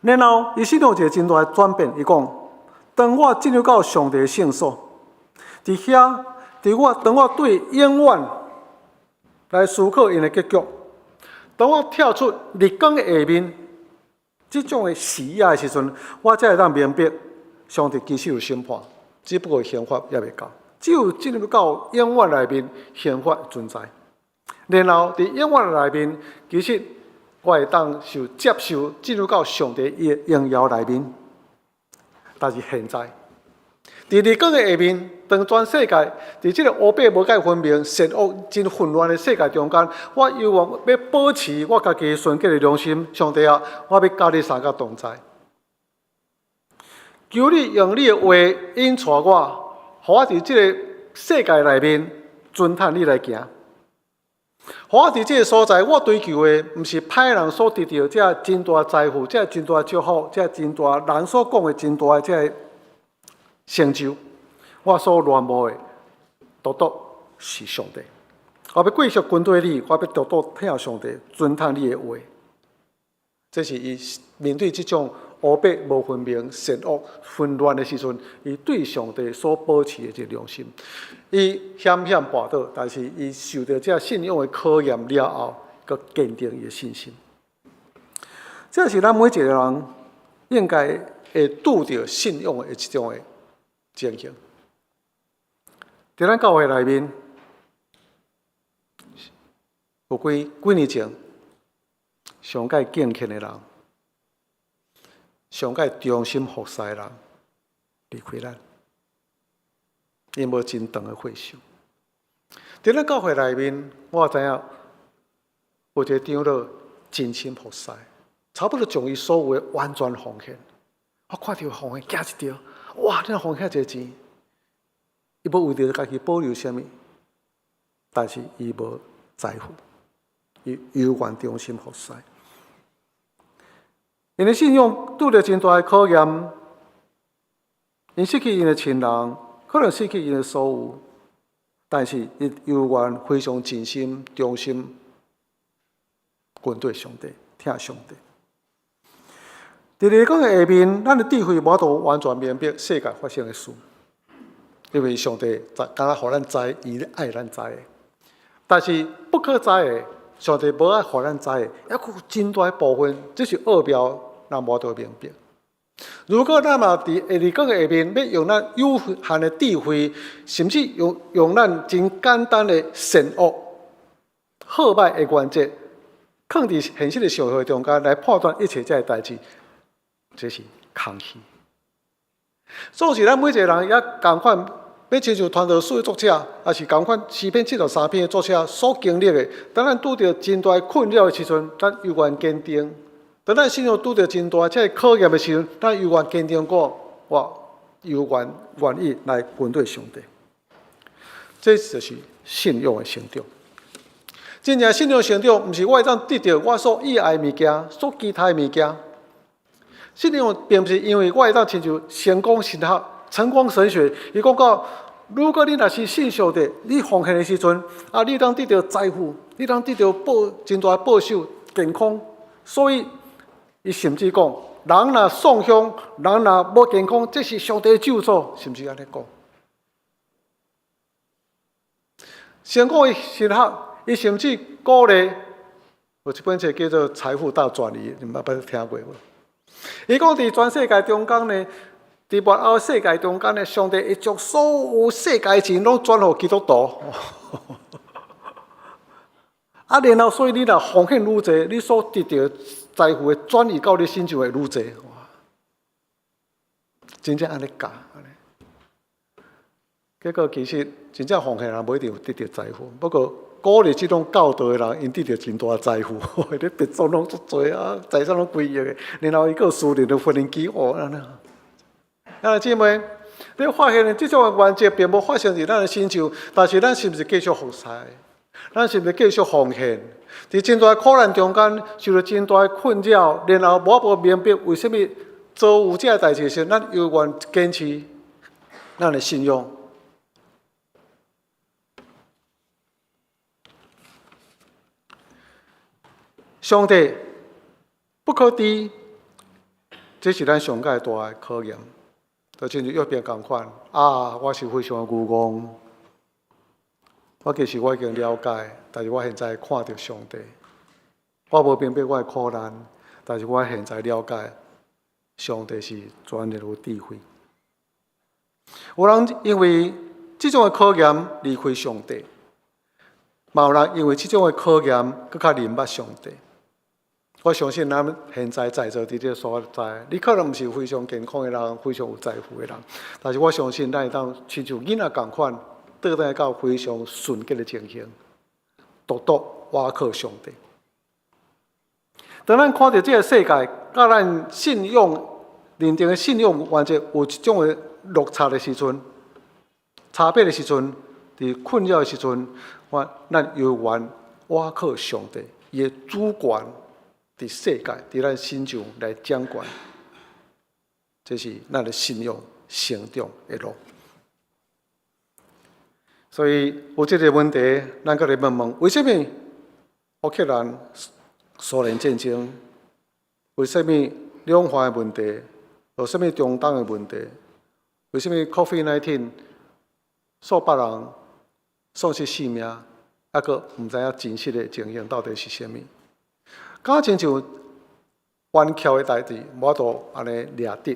然後，伊信仰有一個真大的轉變，伊講：當我進入到上帝的聖所，佇遐，佇我當我對永遠來思考𪜶的結局，當我跳出日光下面這種的視野的時陣，我才會當明白，上帝其實有審判，只不過刑罰猶未到。只有進入到永遠內面，刑罰存在。然後佇永遠內面，其實我會當受接受進入到上帝伊的榮耀內面。但是現在，佇日光的下面，當全世界佇這個烏白無界分明、善惡真混亂的世界中間，我猶原欲保持我家己純潔的良心。上帝啊，我欲佮你相佮同在。求你用你的話引帶我，予我佇這個世界內面遵趁你來行。予我佇這個所在，我追求的毋是歹人所得著這真大財富、這真大祝福、這真大人所講的真大的這個成就。我所戀慕的，獨獨是上帝。我欲繼續跟隨你，我欲獨獨疼上帝，遵趁你的話。這是伊面對這種烏白無分明、善惡混亂的時陣，伊對上帝所保持的這個良心。伊險險跋倒，但是伊受著這信仰的考驗了後，閣堅定伊的信心。這是咱每一個人應該會拄著信仰的一種的情形。佇咱教會內面，有幾幾年前，上蓋敬虔的人，上蓋忠心服侍的人離開咱，𪜶無真長的歲數。佇咱教會內面，我知影有一個長老真心服侍，差不多將伊所有的完全奉獻。我看著奉獻驚一跳，哇！你若奉獻遐濟錢，伊無為著家己保留啥物，但是伊無財富，伊猶原忠心服侍。𪜶的信仰拄著真大的考驗，𪜶失去𪜶的親人，可能失去𪜶的所有，但是伊猶原非常盡心、忠心跟隨上帝、疼上帝。佇日光的下面，咱的智慧無法度完全明白世界發生的事，因為上帝敢若予咱知，伊愛咱知的。但是不可知的，上帝無愛予咱知的，猶閣有真大的部分，這是奧妙，咱無法度明白。如果咱嘛佇日光的下面，欲用咱有限的智慧，甚至用咱真簡單的善惡、好歹的原則，囥佇現實的社會中間來判斷一切這个代誌，這是空虛。總是咱每一個人也仝款，欲親像傳道書的作者，抑是仝款詩篇73篇的作者所經歷的，當咱拄著真大困擾的時陣，咱猶原堅定；當咱信仰拄著真大這个考驗的時陣，咱猶原堅定過，我猶原願意來跟隨上帝。這就是信仰的成長。真正信仰成長，毋是我會當得著我所意愛的物件，所期待的物件。信仰並毋是因為我會當親像成功神學、成功神學，伊講到，如果你若是信上帝，你奉獻的時陣，啊，你當得著財富，你當得著報真大的報酬、健康。所以，伊甚至講，人若喪享，人若無健康，這是上帝的咒詛，甚至按呢講。成功的神學，伊甚至鼓勵有一本冊叫做《財富大轉移》，你捌聽過無？伊講佇全世界中間呢，佇末後世界中間呢，上帝會將所有世界錢攏轉予基督徒。啊，然後所以你若奉獻愈濟，你所得著財富會轉移到你身上會愈濟。真正按呢教，結果其實真正奉獻人無一定有得著財富，不過鼓勵這種教導的人，𪜶得著真大財富，咧別墅攏足濟啊，財產攏幾億的，然後伊閣有私人的飛行機哦，按呢。啊，姊妹，你發現這種的原則並無發生佇咱的身上，但是咱是毋是繼續服侍？咱是毋是繼續奉獻？佇真大的苦難中間，受著真大的困擾，然後無法度明白為啥物遭遇這个代誌時，咱猶原堅持咱的信仰。上帝不可知，這是咱上蓋大的考驗。就親像約伯仝款啊，我是非常愚戇。我其實我已經了解，但是我現在看著上帝，我無明白我的苦難，但是我現在了解，上帝是全然有智慧。有人因為這種的考驗離開上帝，嘛有人因為這種的考驗閣較認捌上帝。我相信咱現在在座佇這個所在，你可能毋是非常健康的人，非常有財富的人，但是我相信咱會當親像囡仔仝款，倒轉來到非常純潔的情形，獨獨倚靠上帝。當咱看著這個世界，佮咱信仰認定的信仰原則有一種的落差的時陣，差別的時陣，佇困擾的時陣，我咱猶原倚靠上帝，伊的主權佇世界，佇咱身上來掌權，這是咱的信仰成長的路。所以有這個問題，咱閣來問問：為啥物烏克蘭、蘇聯戰爭？為啥物兩岸的問題？為啥物中東的問題？為啥物 COVID-19 數百人喪失性命，猶閣毋知影真實的情形到底是啥物？敢親像冤蹺的代誌，無法度按呢掠著，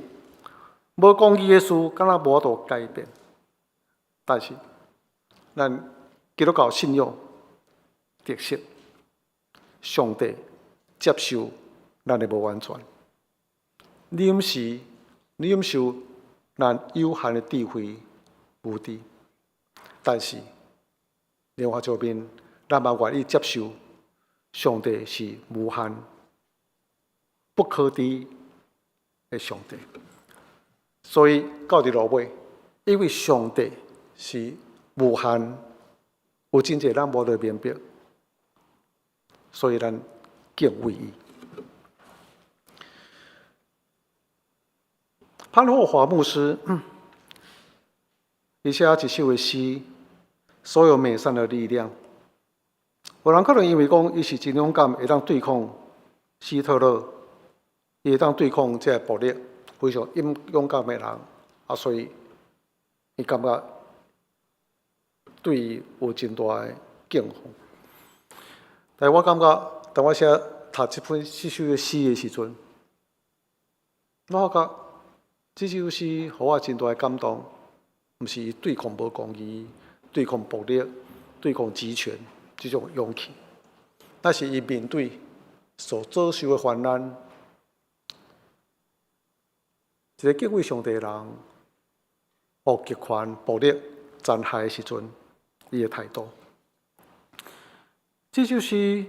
無公義的事，敢若無法度改變。但是，咱基督教信仰特色，上帝接受咱的無完全，忍時忍受咱有限的智慧無知，但是另外一方面，咱嘛願意接受上帝是無限、不可知的上帝。所以到佇落尾，因為上帝是無限，有真濟咱無得明白，所以咱敬畏伊。潘霍華牧師，伊寫一首的詩，所有美善的力量。有人可能因為講伊是真勇敢，會當對抗希特勒，伊會當對抗這個暴力，非常勇敢的人，啊，所以伊感覺對伊有真大的敬奉。但是我感覺，當我寫讀這本這首的詩的時陣，我發覺這首詩予我真大的感動，毋是伊對抗無公義、對抗暴力、對抗極權這種勇氣，那是伊面對所遭受的患難，一個敬畏上帝的人，予極權暴力殘害的時陣，伊的態度。這首詩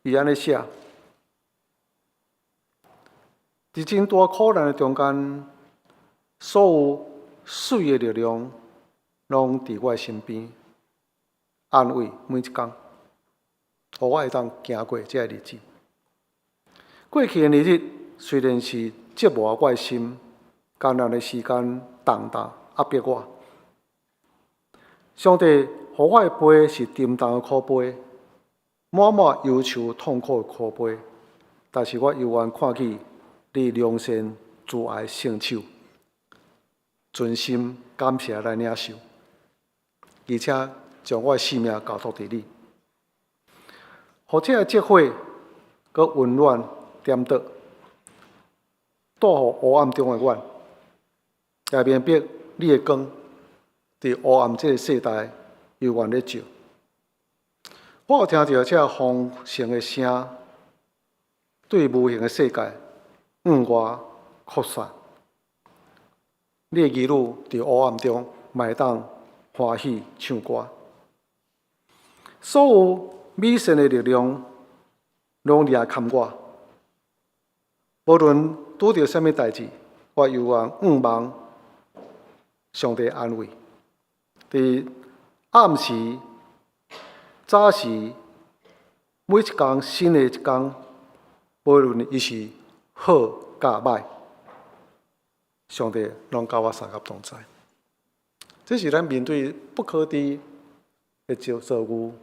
伊按呢寫：佇真大苦難的中間，所有媠的力量攏佇我的身邊，安慰每一工，予我會當行過這个日子。過去的年日雖然是折磨我的心，艱難的時間重擔壓迫我。上帝予我的杯是沉重的苦杯，滿滿憂愁痛苦的苦杯，但是我猶原看見你良善慈愛聖手，存心感謝來領受，而且將我的性命交託佇你，予這个積火閣溫暖顛倒，帶予黑暗中的阮，也明白你的光佇黑暗這个世代猶原咧照。我有聽著這豐盛的聲，對無形的世界向外擴散。你的兒女佇黑暗中，嘛會當歡喜唱歌。所有美善的力量，攏掠牽我。無論拄著啥物代誌，我猶原向望上帝安慰。佇暗時、早時，每一工新的一工，無論伊是好佮歹，上帝攏佮我相佮同在。這是咱面對不可知的遭遇，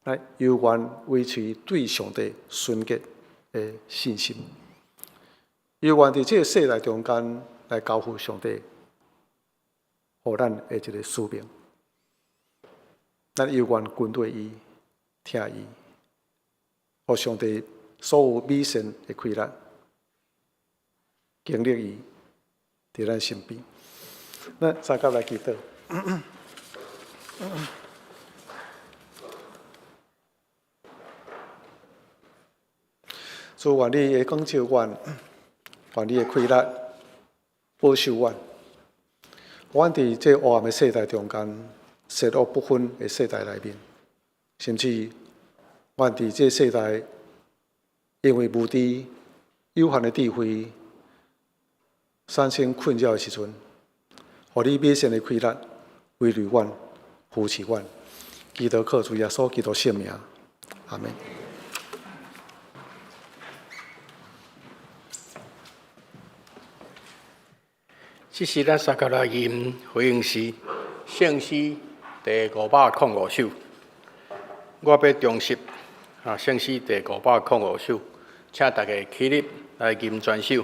咱猶原維持對上帝純潔的信心，猶原佇這个世代中間來交付上帝，予咱的一个使命。咱猶原跟隨伊，聽伊，予上帝所有美善的氣力，經歷伊佇咱身邊。咱三甲來祈禱。主，願你的光照阮，願你的氣力保守阮。阮佇這黑暗的世代中間，善惡不分的世代內面，甚至阮佇這世代因為無知、有限的智慧產生困擾的時陣，予你美善的氣力維持阮、扶持阮。祈禱靠主耶穌基督聖名，阿們。這時咱三個來吟回應詩，聖詩第505首。我欲重拾啊，聖詩第505首，請大家起立來吟全首。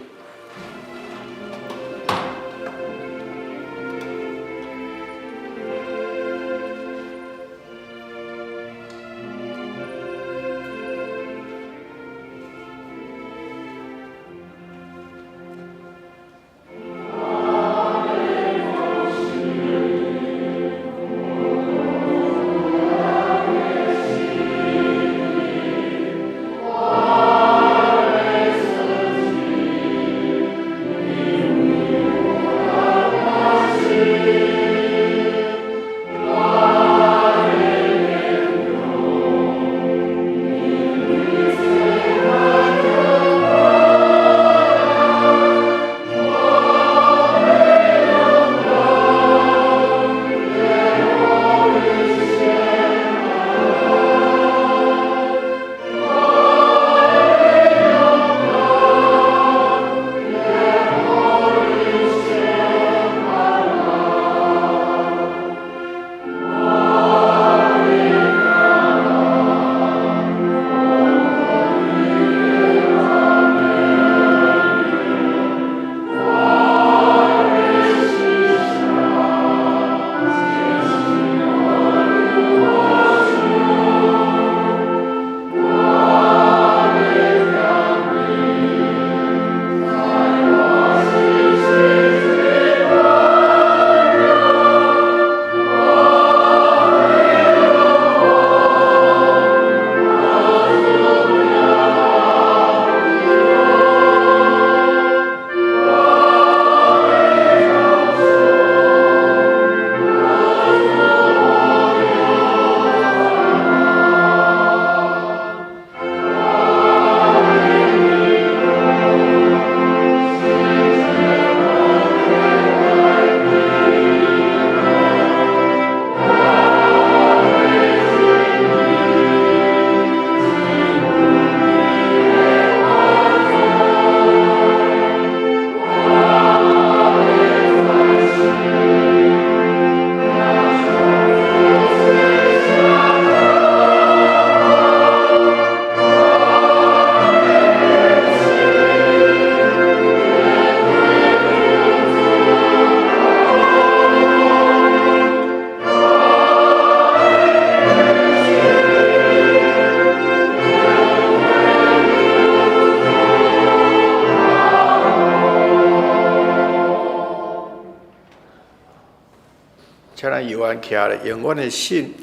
請咱猶原徛咧，用阮的信，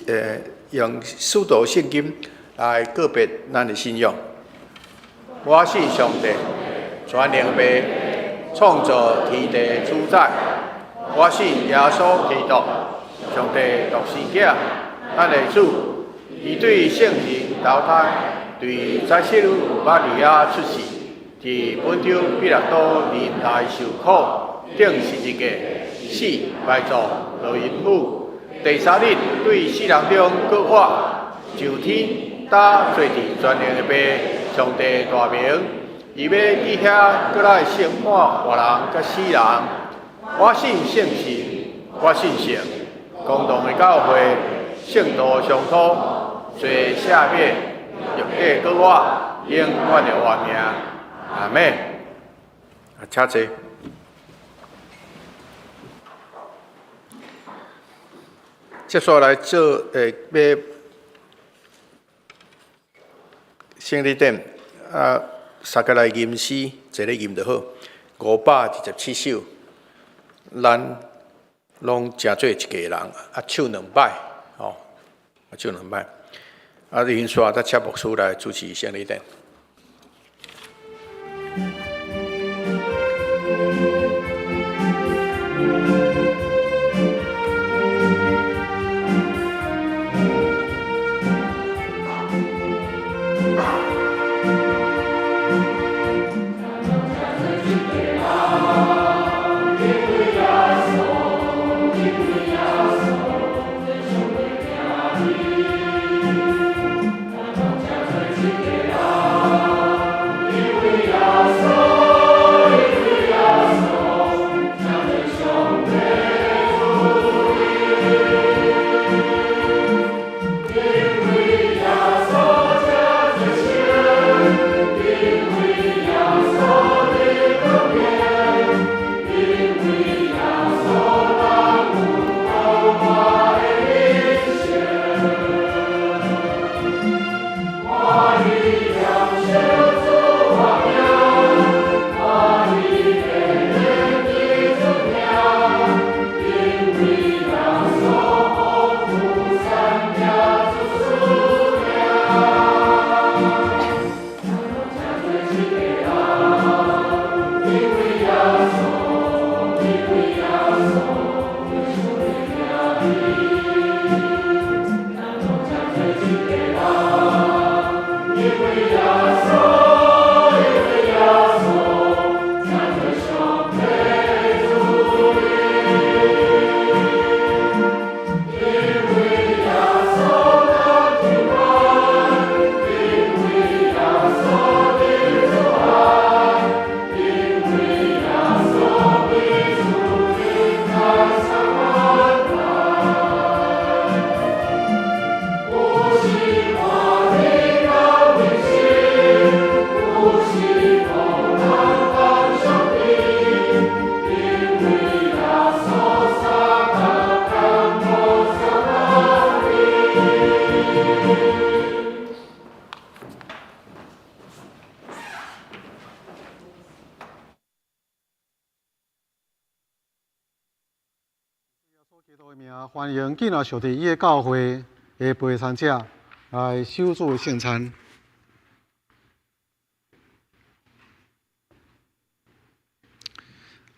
用使徒信經來告別咱的信仰。我信上帝，全能父，創造天地主宰。我信耶穌基督，上帝獨生囝，咱的主。伊對聖靈投胎，對宰洗瑪利亞出世，佇本丟彼拉多年代受苦，釘十字架，死埋葬，落陰府。第三日對死人中復活，上天，搭坐佇全能的父上帝大明，伊欲佇遐閣來審判活人佮死人。我信聖神，我信聖，公同的教會，聖徒相通，做赦免，肉體閣我永遠的活命。阿們。啊，請坐。接下來做欲聖禮典啊，三個來吟詩，坐咧吟就好。527首，咱攏成做一家人，啊，唱兩擺，吼，啊，唱兩擺。啊，連續再請牧師來主持聖禮典。歡迎見到上帝伊的教會的陪餐者來守主的聖餐。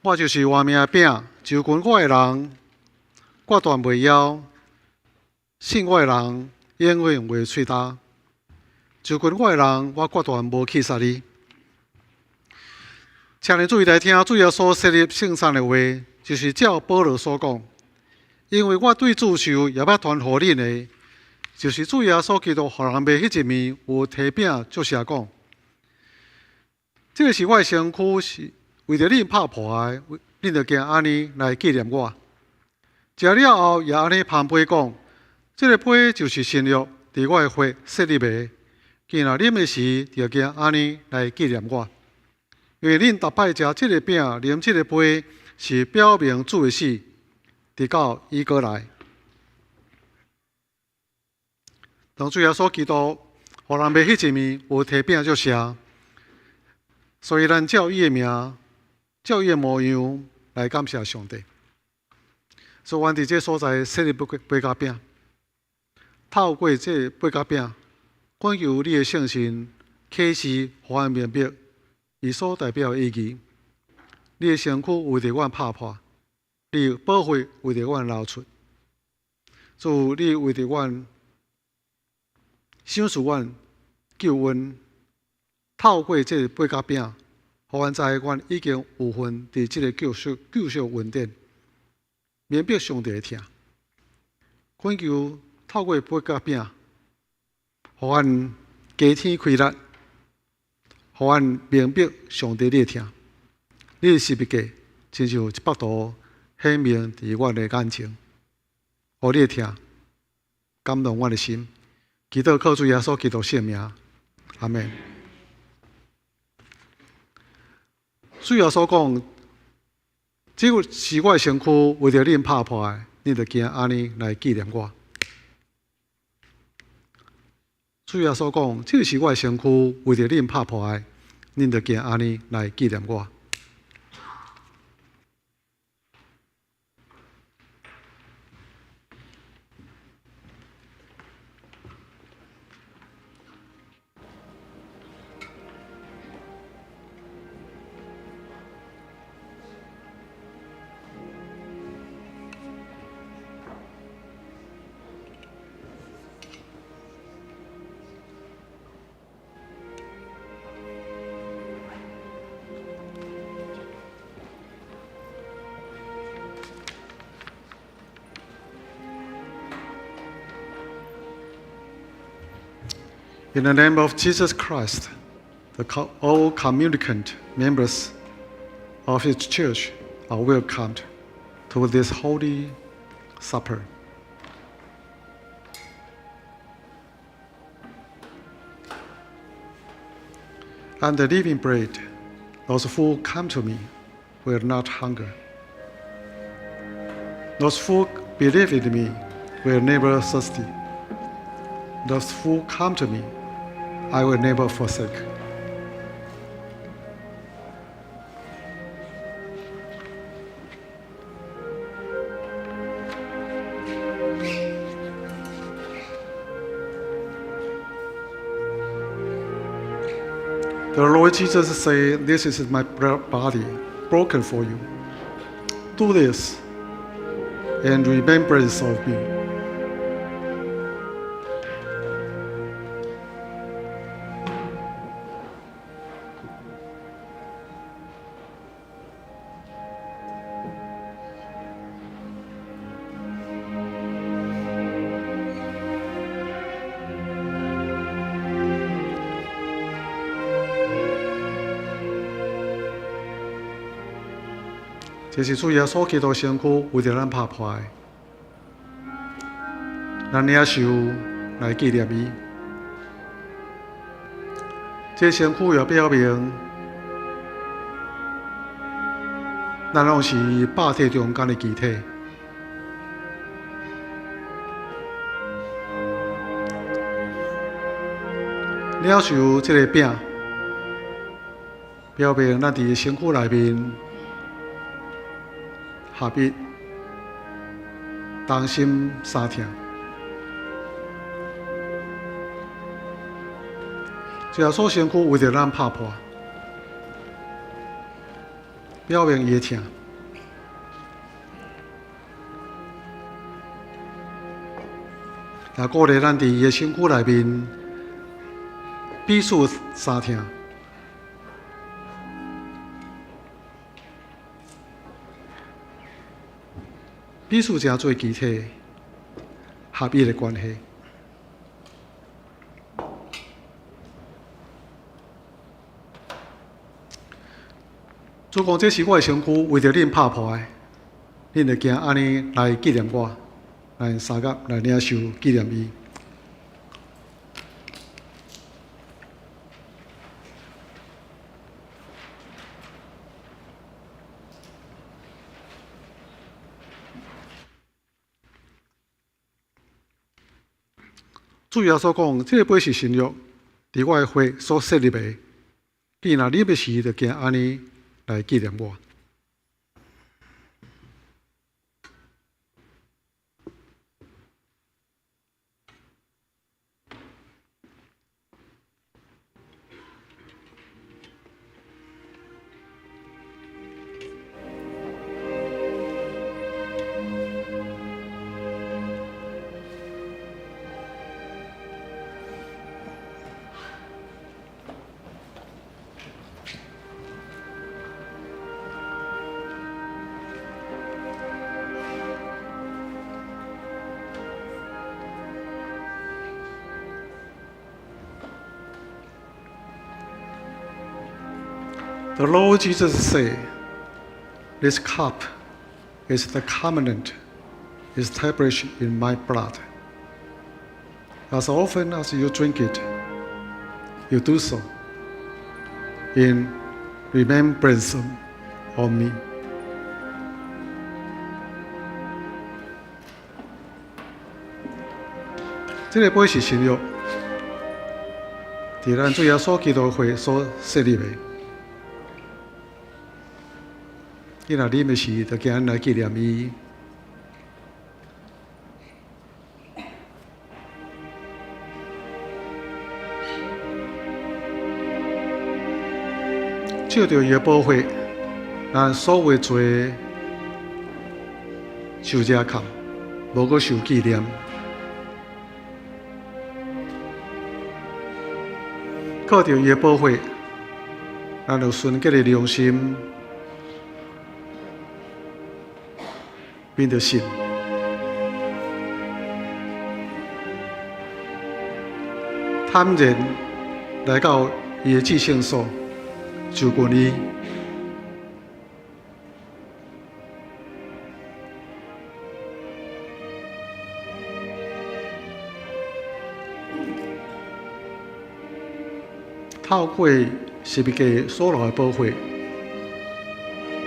我就是活命的餅，就近我的人，決斷袂枵；信我的人，永遠袂喙焦。就近我的人，我決斷無棄殺你。請你注意來聽，主耶穌設立聖餐的話，就是照保羅所講。因為我對主受也捌傳予恁的，就是主耶穌基督予人賣彼一暝，有提餅祝謝講：這個是我的身軀，是為著恁拍破的，恁著經按呢來紀念我。食了後，也按呢捧杯講：這個杯就是新約，佇我的血設立的。既若啉的時，著經按呢來紀念我。因為恁逐擺食這個餅、啉這個杯，是表明主的死，直到伊閣來。當主耶穌基督予人賣彼一暝，有提餅祝謝，所以咱照伊的名，照伊的模樣來感謝上帝。所以，阮佇這所在設立杯仔餅，透過這杯仔餅，懇求你的聖神啟示，予阮明白伊所代表的意義。你的身軀為著阮拍破，你的寶血為著阮流出，主，你為著阮賞賜阮救恩，透過這個杯仔餅，予阮知阮已經有份佇這個救贖救贖恩典，明白上帝的疼。懇求透過杯仔餅，予阮加添氣力，予阮明白上帝你的疼。你的十字架親像一幅圖顯明佇阮的眼前，予你的疼感動阮的心。祈禱靠主耶穌基督聖名，阿門。主耶穌講：這是我的身軀，為著恁拍破的，恁著行按呢來紀念我。主耶穌講：這是我的身軀，為著恁拍破的，恁著行按呢來紀念我。In the name of Jesus Christ, all communicant members of His church are welcomed to this holy supper. I'm the living bread. Those who come to me will not hunger. Those who believe in me will never thirsty. Those who come to me, I will never forsake. The Lord Jesus said, "This is my body broken for you. Do this in remembrance of me." 這是主耶穌基督身軀為著咱拍破的，咱領受來紀念伊。這身軀也表明，咱攏是百體中間的肢體。領受這个餅，表明咱佇身軀內面合一，同心相疼。耶穌身軀為著咱拍破，表明伊的疼。也鼓勵咱佇伊的身軀內面彼此相疼。彼此成做肢體合一的關係。主講：這是我的身軀，為著恁拍破的，恁著行按呢來紀念我，來相佮來領受紀念伊。主耶穌講：這个杯是新約，佇我的血所設立的。你若啉的時，就行按呢來紀念我。The Lord Jesus said, "This cup is the covenant established in my blood. As often as you drink it, you do so in remembrance of me. 這个杯是新約，佇咱主耶穌基督血所設立的。你若啉的時，就驚來紀念伊。藉著伊的寶血，咱所有罪受遮控，無閣受紀念。靠著伊的寶血，咱有純潔的良心，變著信。坦然來到伊的至聖所，就近伊。透過十字架所流的寶血，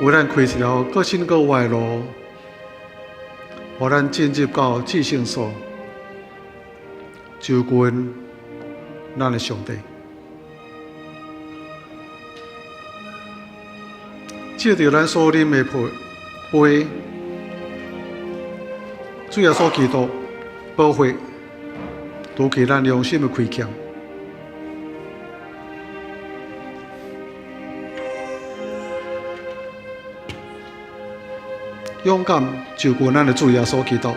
為咱開一條閣新閣活的路，予咱進入到至聖所，就近咱的上帝。藉著咱所啉的杯，主耶穌基督寶血，除去咱良心的虧欠。勇敢就近咱的主耶穌基督。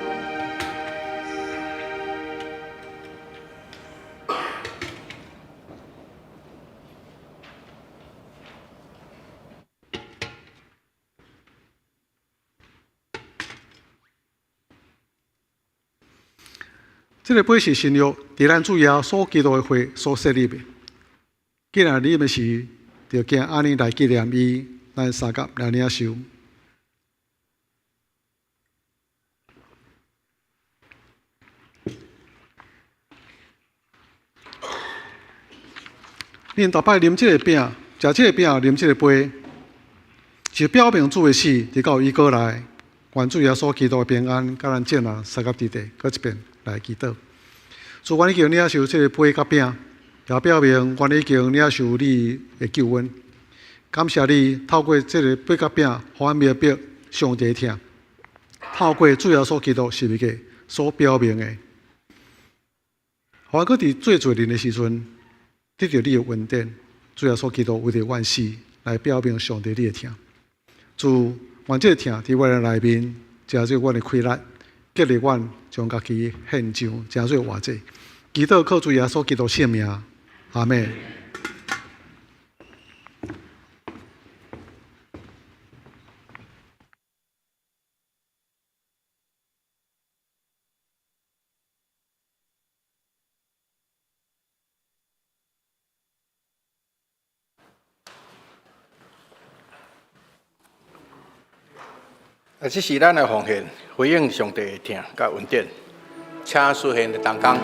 這个杯是新約，佇咱主耶穌基督的血所設立的。既然啉的時，就驚按呢來紀念伊，咱相佮來領受。恁逐擺啉這个餅，食這個餅，啉這个杯，是表明主的死，直到伊閣來。願主耶穌基督的平安，佮咱眾人相佮佇地，閣一遍來祈禱。主，阮已經領受這個杯佮餅，也表明阮已經領受你的救恩。感謝你透過這个杯佮餅，予阮明白上帝疼。透過主耶穌基督十字架所表明的，予阮閣佇做罪人的時陣，得著你的恩典。主耶穌基督為著阮死，來表明上帝你的疼。主，願這个疼佇阮的內面，成做阮的氣力，激勵阮將家己獻上，成做活祭。祈禱靠主耶穌基督聖名，阿們。啊，這是咱的奉獻，回應上帝的疼佮恩典，請司獻的同工。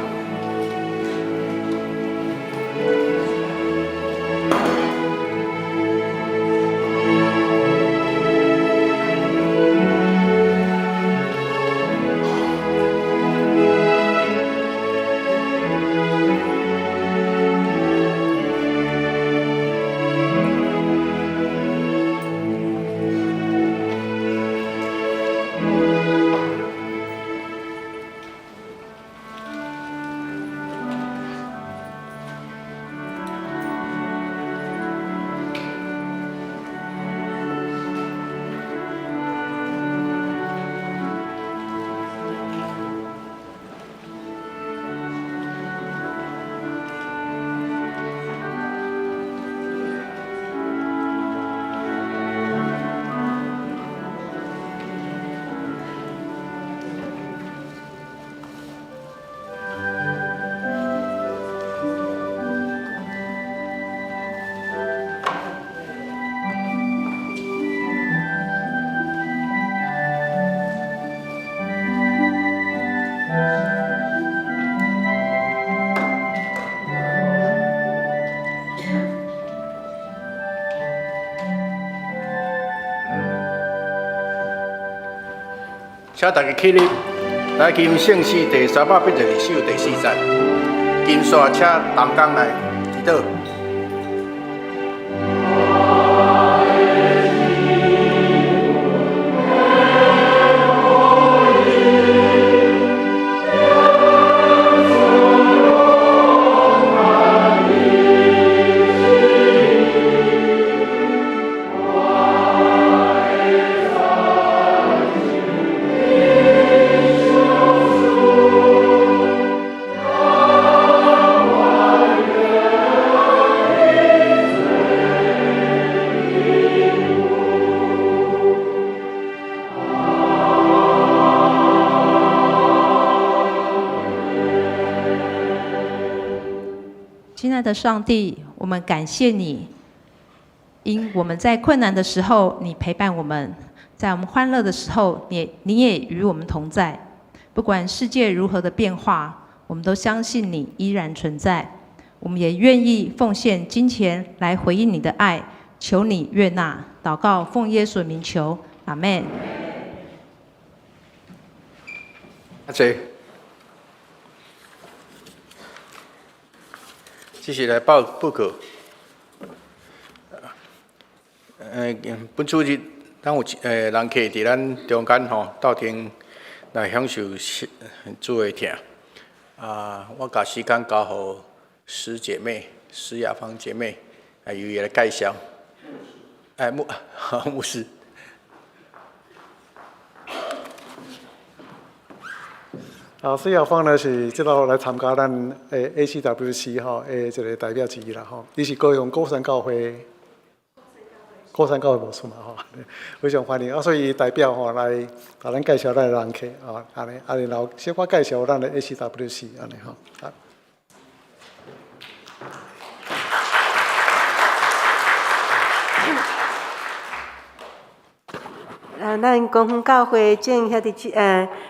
請大家起立，來吟聖詩第382首第四節。金煞請同工來祈禱。 親愛的上帝，我們感謝你，因我們在困難的時候，你陪伴我們；在我們歡樂的時候，你也與我們同在。不管世界如何的變化，我們都相信你依然存在。我們也願意奉獻金錢來回應你的愛，求你悅納。禱告，奉耶穌名求，阿門。阿姐，這是來報報告。本主日咱有人客佇咱中間吼，鬥陣來享受主的疼。啊，我共時間交予施姐妹、施雅芳姐妹，來由伊來介紹。哎，牧師。啊，施雅芳呢是這道來參加咱的 ACWC 吼的一個代表之一啦吼。伊是高雄鼓山教會，鼓山教會牧師嘛吼，非常歡迎啊。所以代表吼來共咱介紹咱的人客啊，按呢啊，然後小可介紹咱的 ACWC 按呢吼。啊。啊，咱光復教會眾兄弟姊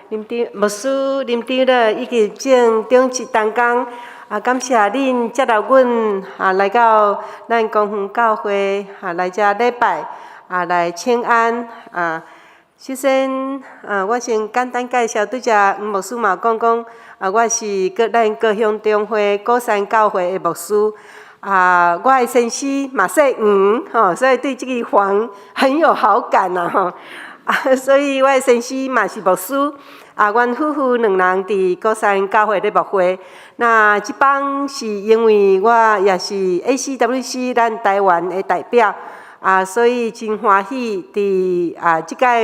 林長牧師、林長老以及眾長執同工，啊，感謝恁接納阮啊，來到咱光復教會啊，來遮禮拜啊，來請安啊。首先啊，我先簡單介紹，拄才黃牧師嘛講講啊，我是咱高雄中會鼓山教會的牧師。啊，我的先生嘛姓黃吼，所以對這个黃很有好感啦吼。啊，所以我的先生嘛是牧師，啊，阮夫婦兩人佇鼓山教會咧牧會。那這擺是因為我也是 ACWC 咱台灣的代表，啊，所以真歡喜佇啊，這擺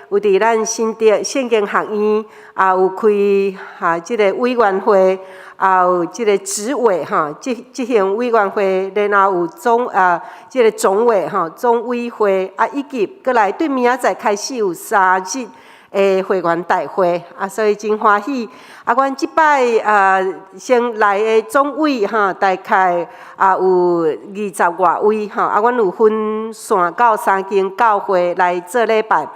有佇咱新竹聖經學院啊，有開啊這个委員會。啊，有這个執委吼，執行委員會，然後有總啊，這个總委吼，總委會啊，以及閣來對明仔載開始有3日的會員大會啊，所以真歡喜。啊，阮這擺啊，先來的總委吼，大概啊有20外位吼，啊，阮有分線到三間教會來做禮拜。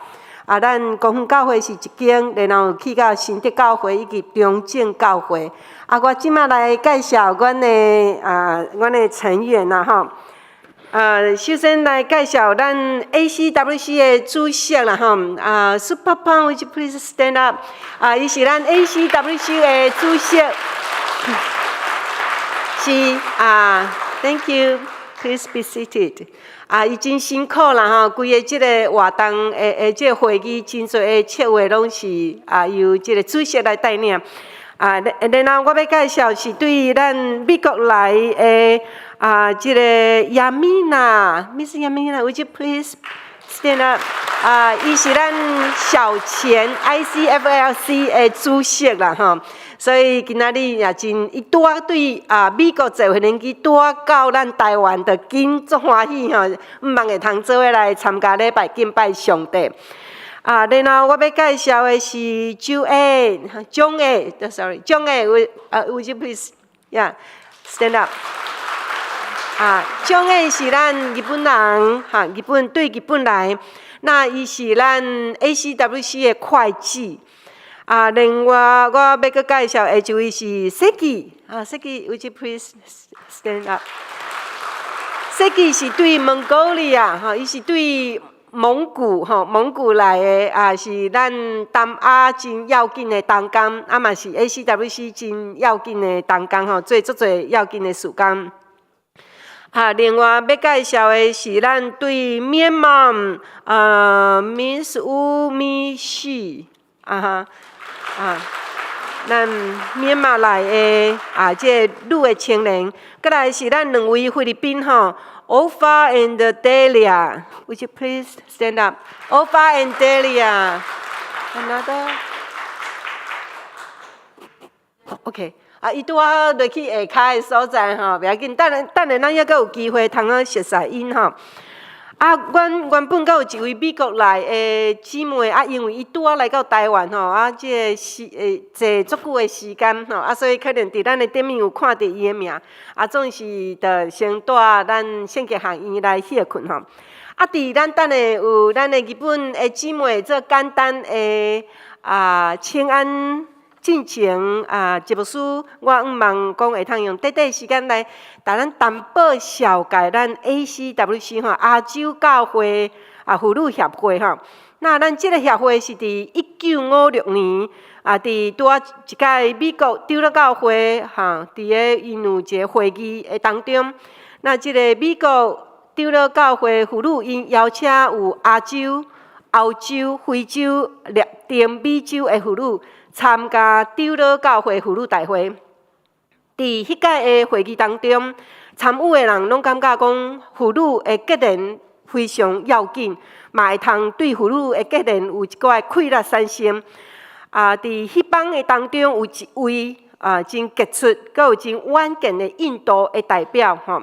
啊，咱光復教會是一間，然後去到新竹教會以及中正教會。啊，我這擺來介紹阮的成員啦吼。首先來介紹咱 ACWC 的主席啦吼。啊，Super Pang，would you please stand up？啊，伊是咱 ACWC 的主席。是啊，Thank you，please be seated。啊，伊真辛苦啦吼，規个這个活動的這个會議，真濟的策劃攏是啊由這个主席來帶領。啊，然後我欲介紹是對咱美國來的啊，這个 Yamina，Miss Yamina，would you please stand up？啊，伊是咱小錢 ICFLC 的主席啦吼。所以今仔日也真，伊拄仔對啊美國坐飛機拄仔到咱台灣，就緊足歡喜吼，毋望會通做伙來參加禮拜敬拜上帝。啊，然後我欲介紹的是 Joanne，張愛，sorry，張愛，would you please, yeah, stand up。啊，張愛是咱日本人，哈，日本對日本來，那伊是咱 ACWC 的會計。啊，另外我欲閣介紹的一位是 Seki，啊，Seki，would you please stand up？Seki 是對蒙古利亞，吼，伊是對蒙古吼，蒙古來的啊，是咱東亞真要緊的同工，啊嘛是 ACWC 真要緊的同工吼，做足濟要緊的事工。啊，另外欲介紹的是咱對緬馬，Miss 烏米西，啊哈，啊，咱緬馬來的啊，這個女的青年，閣來是咱兩位菲律賓吼，Ofa and Delia，Would you please stand up? Ofa and Delia，another。OK。啊，伊拄仔落去下跤的所在吼，袂要緊。等下等下，咱猶閣有機會通好熟似𪜶吼。啊，阮原本閣有一位美國來的姊妹，啊，因為伊拄仔來到台灣吼，啊，這個時會坐足久的時間吼，啊，所以可能佇咱的頂面有看著伊的名，啊，總是著先帶咱聖潔學院來歇睏吼。啊，佇咱等下有咱的日本的姊妹做簡單的啊，請安。進前啊，葉牧師，我向望講會通用短短時間來，共咱淡薄紹介咱 ACWC 吼亞洲教會啊婦女協會吼。那咱這個協會是佇1956年啊，佇拄仔一屆美國長老教會吼，佇个𪜶有一個會議的當中，那這個美國長老教會婦女𪜶邀請有亞洲、歐洲、非洲、拉丁美洲的婦女參加長老教會婦女大會。佇彼屆的會議當中，參與的人攏感覺講婦女的結連非常要緊，嘛會通對婦女的結連有一寡氣力產生。啊，佇彼幫的當中有一位啊真傑出，閣有真遠見的印度的代表吼，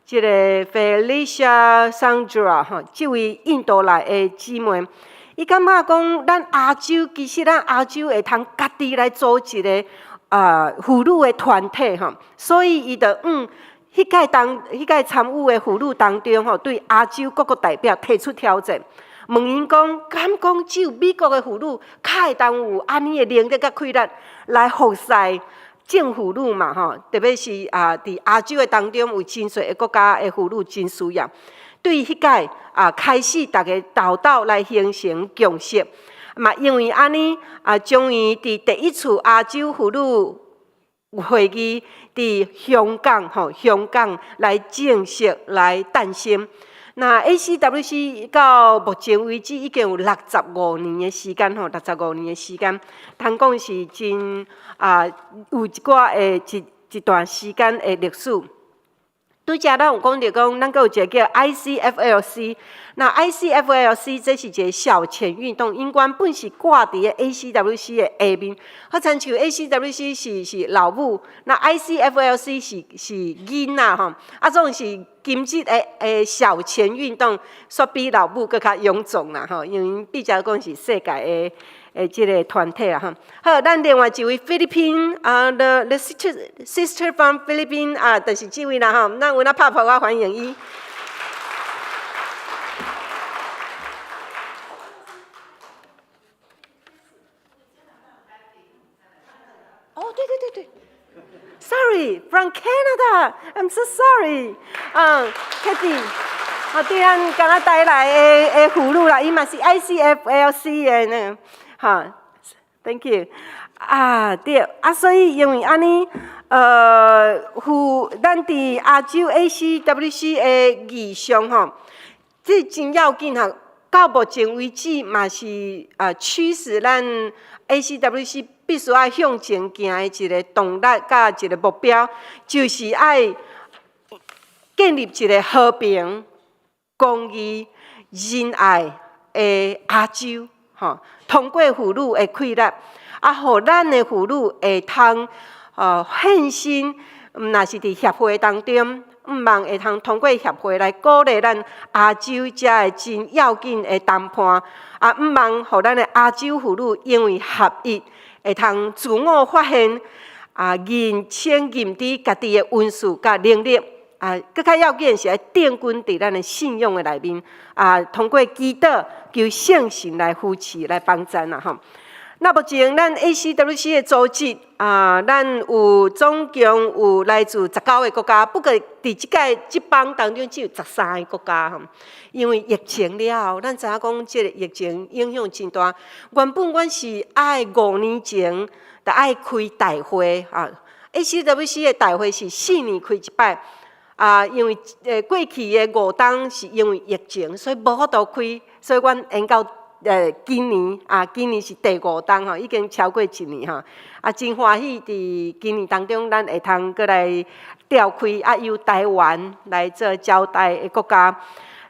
這個 Felicia Sandra 吼，這位印度來的姊妹。伊感覺講，咱亞洲其實咱亞洲會通家己來組一個啊婦女的團體吼，所以伊就向彼屆當彼屆參與的婦女當中吼，對亞洲各國代表提出挑戰，問𪜶講，敢講只有美國的婦女較會當有按呢的能力佮氣力來服侍眾婦女嘛吼，特別是啊，佇亞洲的當中有真濟个國家的婦女真需要。對彼屆啊，開始逐家鬥鬥來形成共識，嘛因為按呢啊，終於佇第一次亞洲婦女會議佇香港吼，香港來正式來誕生。那 ACWC 到目前為止已經有六十五年的時間吼，六十五年的時間，通講是真啊，有一寡的一一段時間的歷史。拄才咱有講著講，咱閣有一個叫 ICFLC。那 ICFLC 這是一個小錢運動，𪜶原本是掛佇个 ACWC 的下面。好親像 ACWC 是老母，那 ICFLC 是囡仔吼。啊，總是今日的小錢運動，煞比老母閣較臃腫啦吼，因為𪜶比較講是世界的這個團體啦吼。好，咱另外一位菲律賓啊，the sister from Philippines 啊，就是這位啦吼。咱有哪拍噗仔歡迎伊。哦，對對對對，Sorry，from Canada，I'm so sorry。嗯，Kathy，啊，對咱加拿大來的婦女啦，伊嘛是 ICFLC 的呢。哈，Thank you。啊，對，啊，所以因為按呢，婦咱佇亞洲 ACWC 的異象吼，這真要緊吼。到目前為止嘛是啊，驅使咱 ACWC 必須愛向前行的一個動力佮一個目標，就是愛建立一個和平、公義、仁愛的亞洲，吼。通過婦女的氣力，啊，予咱的婦女會通獻身，毋若是佇協會當中，向望會通通過協會來鼓勵咱亞洲遮的真要緊的談判，啊，向望予咱的亞洲婦女因為合一，會通自我發現，啊，認清認知家己的恩賜佮能力，啊，閣較要緊是愛定根佇咱的信仰的內面，啊，通過祈禱求聖神來扶持、來幫贊啦吼。那目前咱 ACWC 的組織啊，咱有總共有來自19個國家，不過佇這屆這幫當中只有13個國家吼。因為疫情了後，咱知影講這個疫情影響真大。原本阮是愛5年前就愛開大會啊，ACWC 的大會是4年開一擺。啊，因為過去的5冬是因為疫情，所以無法度開，所以阮延到今年啊，今年是第五冬吼，已經超過一年吼。啊，真歡喜佇今年當中，咱會通閣來召開，啊，由台灣來做招待的國家。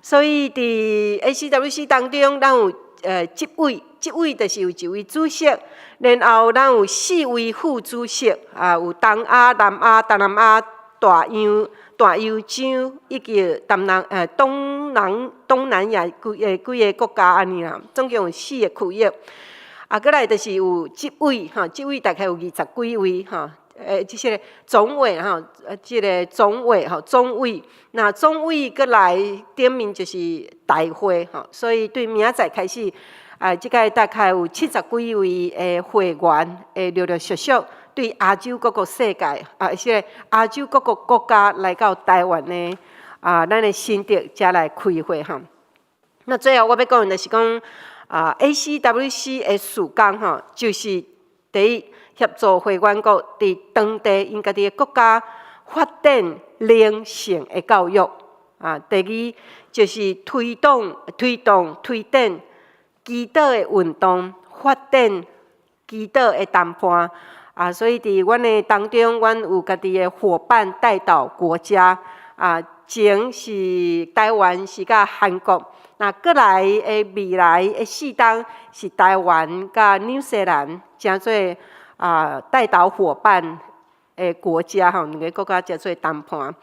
所以佇 ACWC 當中，咱有執委，執委就是有一位主席，然後咱有四位副主席，啊，有東亞、南亞、東南亞、大洋洲以及東南亞幾個國家按呢啦，總共有四個區域。啊，閣來就是有執委吼，執委大概有20幾位吼，這些總委吼，這個總委吼，總委，那總委閣來頂面就是大會吼，所以對明仔載開始，啊，這屆大概有70幾位的會員會陸陸續續對亞洲各個世界，啊，是亞洲各個國家來到台灣的啊，咱的新竹遮來開會吼。那最後我欲講的就是講啊，ACWC 的事工吼，就是第一協助會員國佇當地𪜶家己的國家發展靈性的教育啊。第二就是推動祈禱的運動，發展祈禱的談判。啊，所以佇阮的當中，阮有家己的夥伴代禱國家。啊，前是台灣是佮韓國，那閣來的未來的4冬是台灣佮紐西蘭，成做代禱夥伴的國家吼，兩个國家成做談判。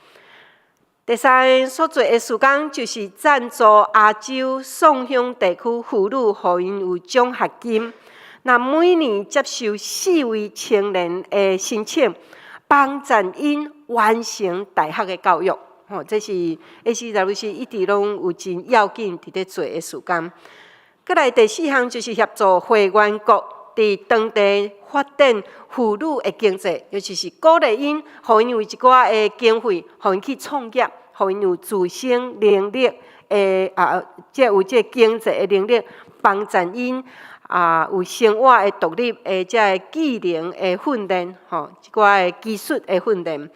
第三所做的事工就是贊助亞洲宋鄉地區婦女，予𪜶有獎學金。那每年接受四位青年的申請，幫助𪜶完成大學的教育。吼，這是 ACWC 一直攏有真要緊佇咧做的事工。閣來第四項就是協助會員國佇當地發展婦女的經濟，尤其是鼓勵𪜶，予𪜶有一寡的經費，予𪜶去創業，予𪜶有自生能力的啊，這有這經濟的能力，幫助𪜶啊有生活的獨立的這个技能的訓練，吼，一寡的技術的訓練。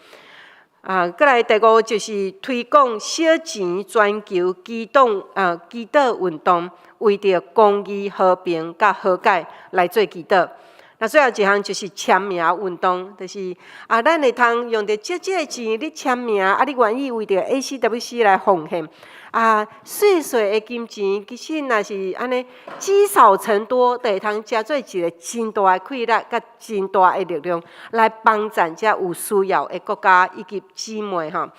啊，閣來第五就是推廣小錢全球祈禱運動，為著公義、和平佮和解來做祈禱。那最後一項就是簽名運動，就是啊，咱會通用著少少的錢，你簽名，啊，你願意為著 ACWC 來奉獻。啊，細細的金錢，其實若是按呢積少成多，就會通成做一個真大的氣力，佮真大的力量，來幫助遮有需要的國家以及姊妹吼。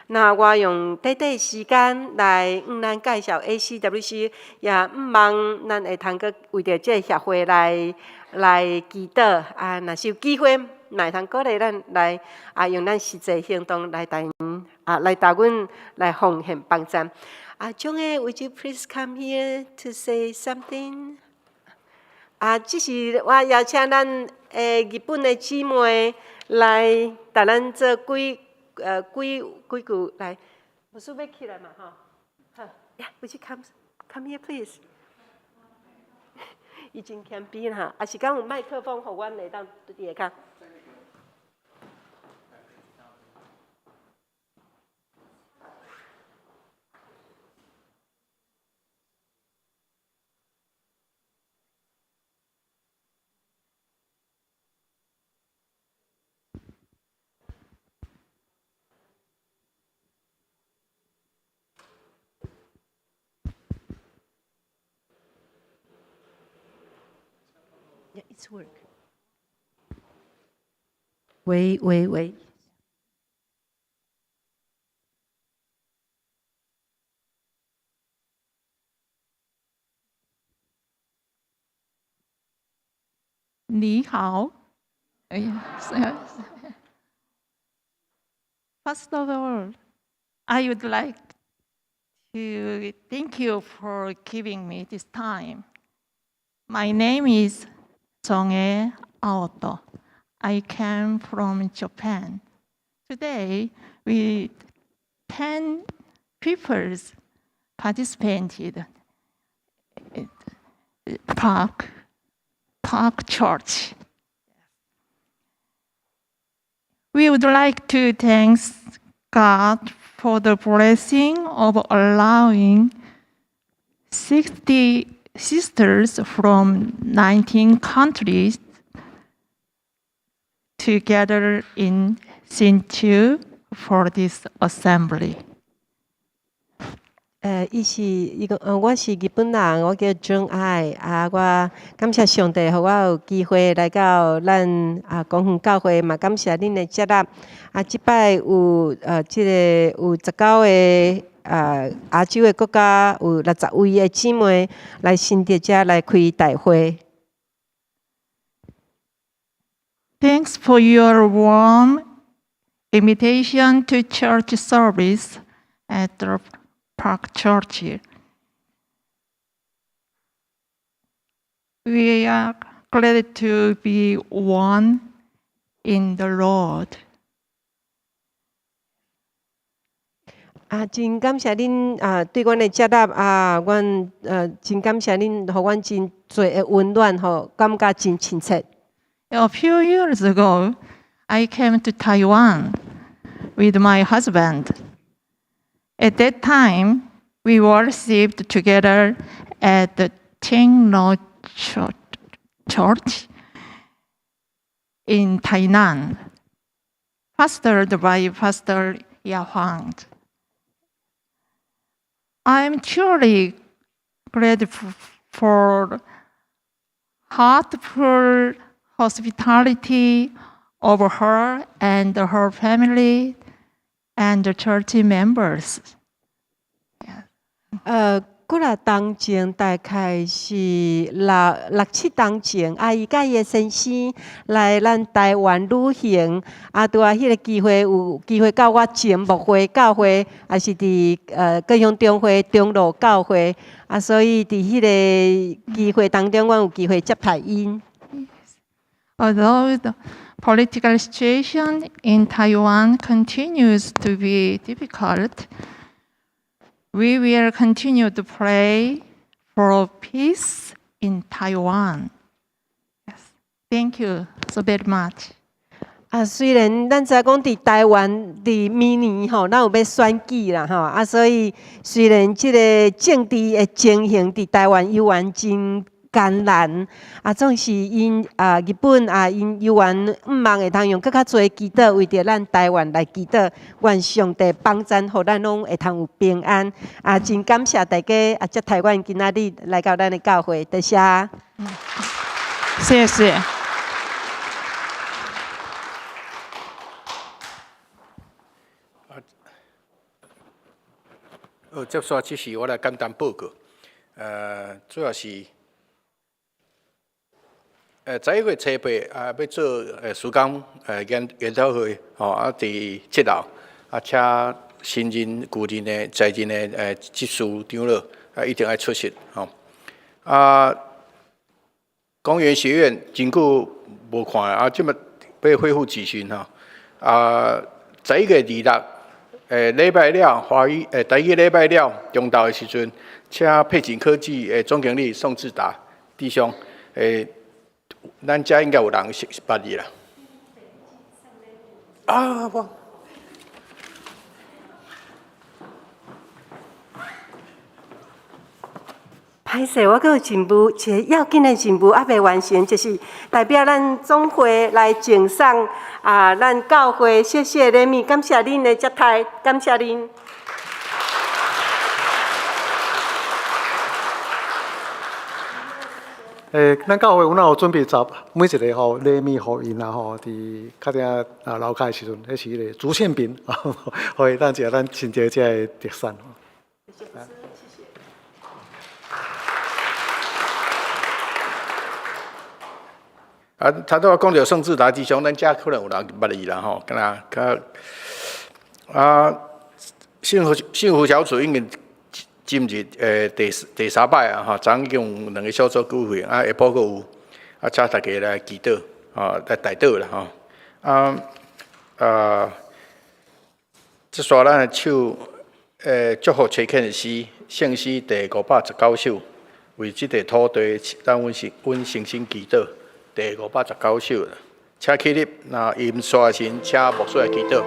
那我用短短時間來向咱介紹 ACWC，也向望咱會通閣為著這個協會來祈禱啊，若是有機會，若會通鼓勵咱來啊，用咱實際行動來帶啊，來帶阮來奉獻幫贊。啊，張的，Would you please come here to say something？啊，這是我邀請咱的日本的姊妹來共咱做幾句來。牧師欲起來嘛？吼，好，呀，Would you come here please？伊真謙卑哈，啊是敢有麥克風，予阮會當佇下跤。 Yeah, it's work. 喂喂喂。你好，哎呀，First of all, I would like to thank you for giving me this time. My name is Songe Aoto. I came from Japan. Today, we 10 peoples participated at Park Church. We would like to thank God for the blessing of allowing 60 sisters from 19 countries to gather in Hsinchu for this assembly. 伊是伊講，我是日本人，我叫張愛啊。我感謝上帝，予我有機會來到咱啊公園教會，嘛感謝恁的接納。啊，這擺有這个有19个啊亞洲的國家，有60位的姊妹來新竹遮來開大會。 Thanks for your warm invitation to church service at the Park Church. We are glad to be one in the Lord. 啊，真感謝恁啊，對阮的接納啊，阮真感謝恁，予阮真濟的溫暖，吼，感覺真親切。 A few years ago, I came to Taiwan with my husband. At that time, we worshipped together at the Qinglo Church in Tainan, pastored by Pastor Ya Huang. I'm truly grateful for heartfelt hospitality of her and her family and the church members. 幾若冬前，大概是六六七冬前，啊，伊佮伊的先生來咱台灣旅行，啊，拄仔彼个機會有機會到我前牧會教會，也是佇高雄中會長老教會，啊，所以佇彼个機會當中，阮有機會接待𪜶。 Although the political situation in Taiwan continues to be difficult, we will continue to pray for peace in Taiwan. Yes. Thank you so very much. 啊，雖然咱知講佇台灣佇明年吼，咱有欲選舉啦吼，啊，所以雖然這个政治的情形佇台灣猶原真艱難，啊，總是𪜶啊日本啊，𪜶猶原向望會通用閣較濟祈禱，為著咱台灣來祈禱，願上帝幫贊，予咱攏會通有平安。啊，真感謝大家啊，接待阮今仔日來到咱的教會，多謝。謝謝。好，接煞這是我來簡單報告。主要是，11月初8啊，欲做事工研討會，吼啊，佇7樓啊，請新任、舊任的、在任的執事長老啊，一定愛出席，吼。啊，公園學院真久無看啊，這擺欲恢復舉行吼。啊，11月26，禮拜了，華語台語禮拜了，中晝的時陣，請佩錦科技的總經理宋志達弟兄，咱遮應該有人識捌伊啦。啊，無。歹勢，我閣有任務，一个要緊的任務猶未完成，就是代表咱總會來贈送啊，咱教會謝謝禮物，感謝恁的接待，感謝恁。咱教會有哪有準備十每一个吼禮物予𪜶啦吼，佇較正啊樓跤的時陣，彼是彼个竹塹餅，予伊當食咱新竹遮的特產。啊，頭拄仔講著宋志達弟兄，咱遮可能有人捌伊啦吼，敢若較啊，幸福小組已經進入第三擺啊吼，昨昏已經有兩個小組聚會，啊，下晡閣有，啊，請大家來祈禱，啊，來代禱啦吼。啊啊，這煞咱來唱祝福差遣的詩，聖詩第519首，為這塊土地，咱阮是阮誠心祈禱，第519首。請起立，那音刷時，請牧師來祈禱。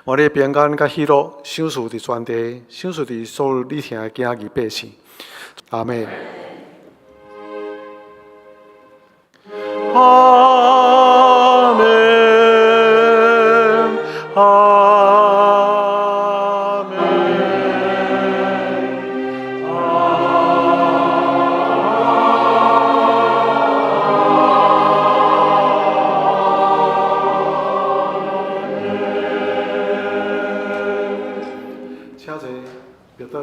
願你平安佮喜樂，賞賜佇全地，賞賜佇所有你疼的囝兒百姓。阿們。阿們，阿們。請坐，別倒。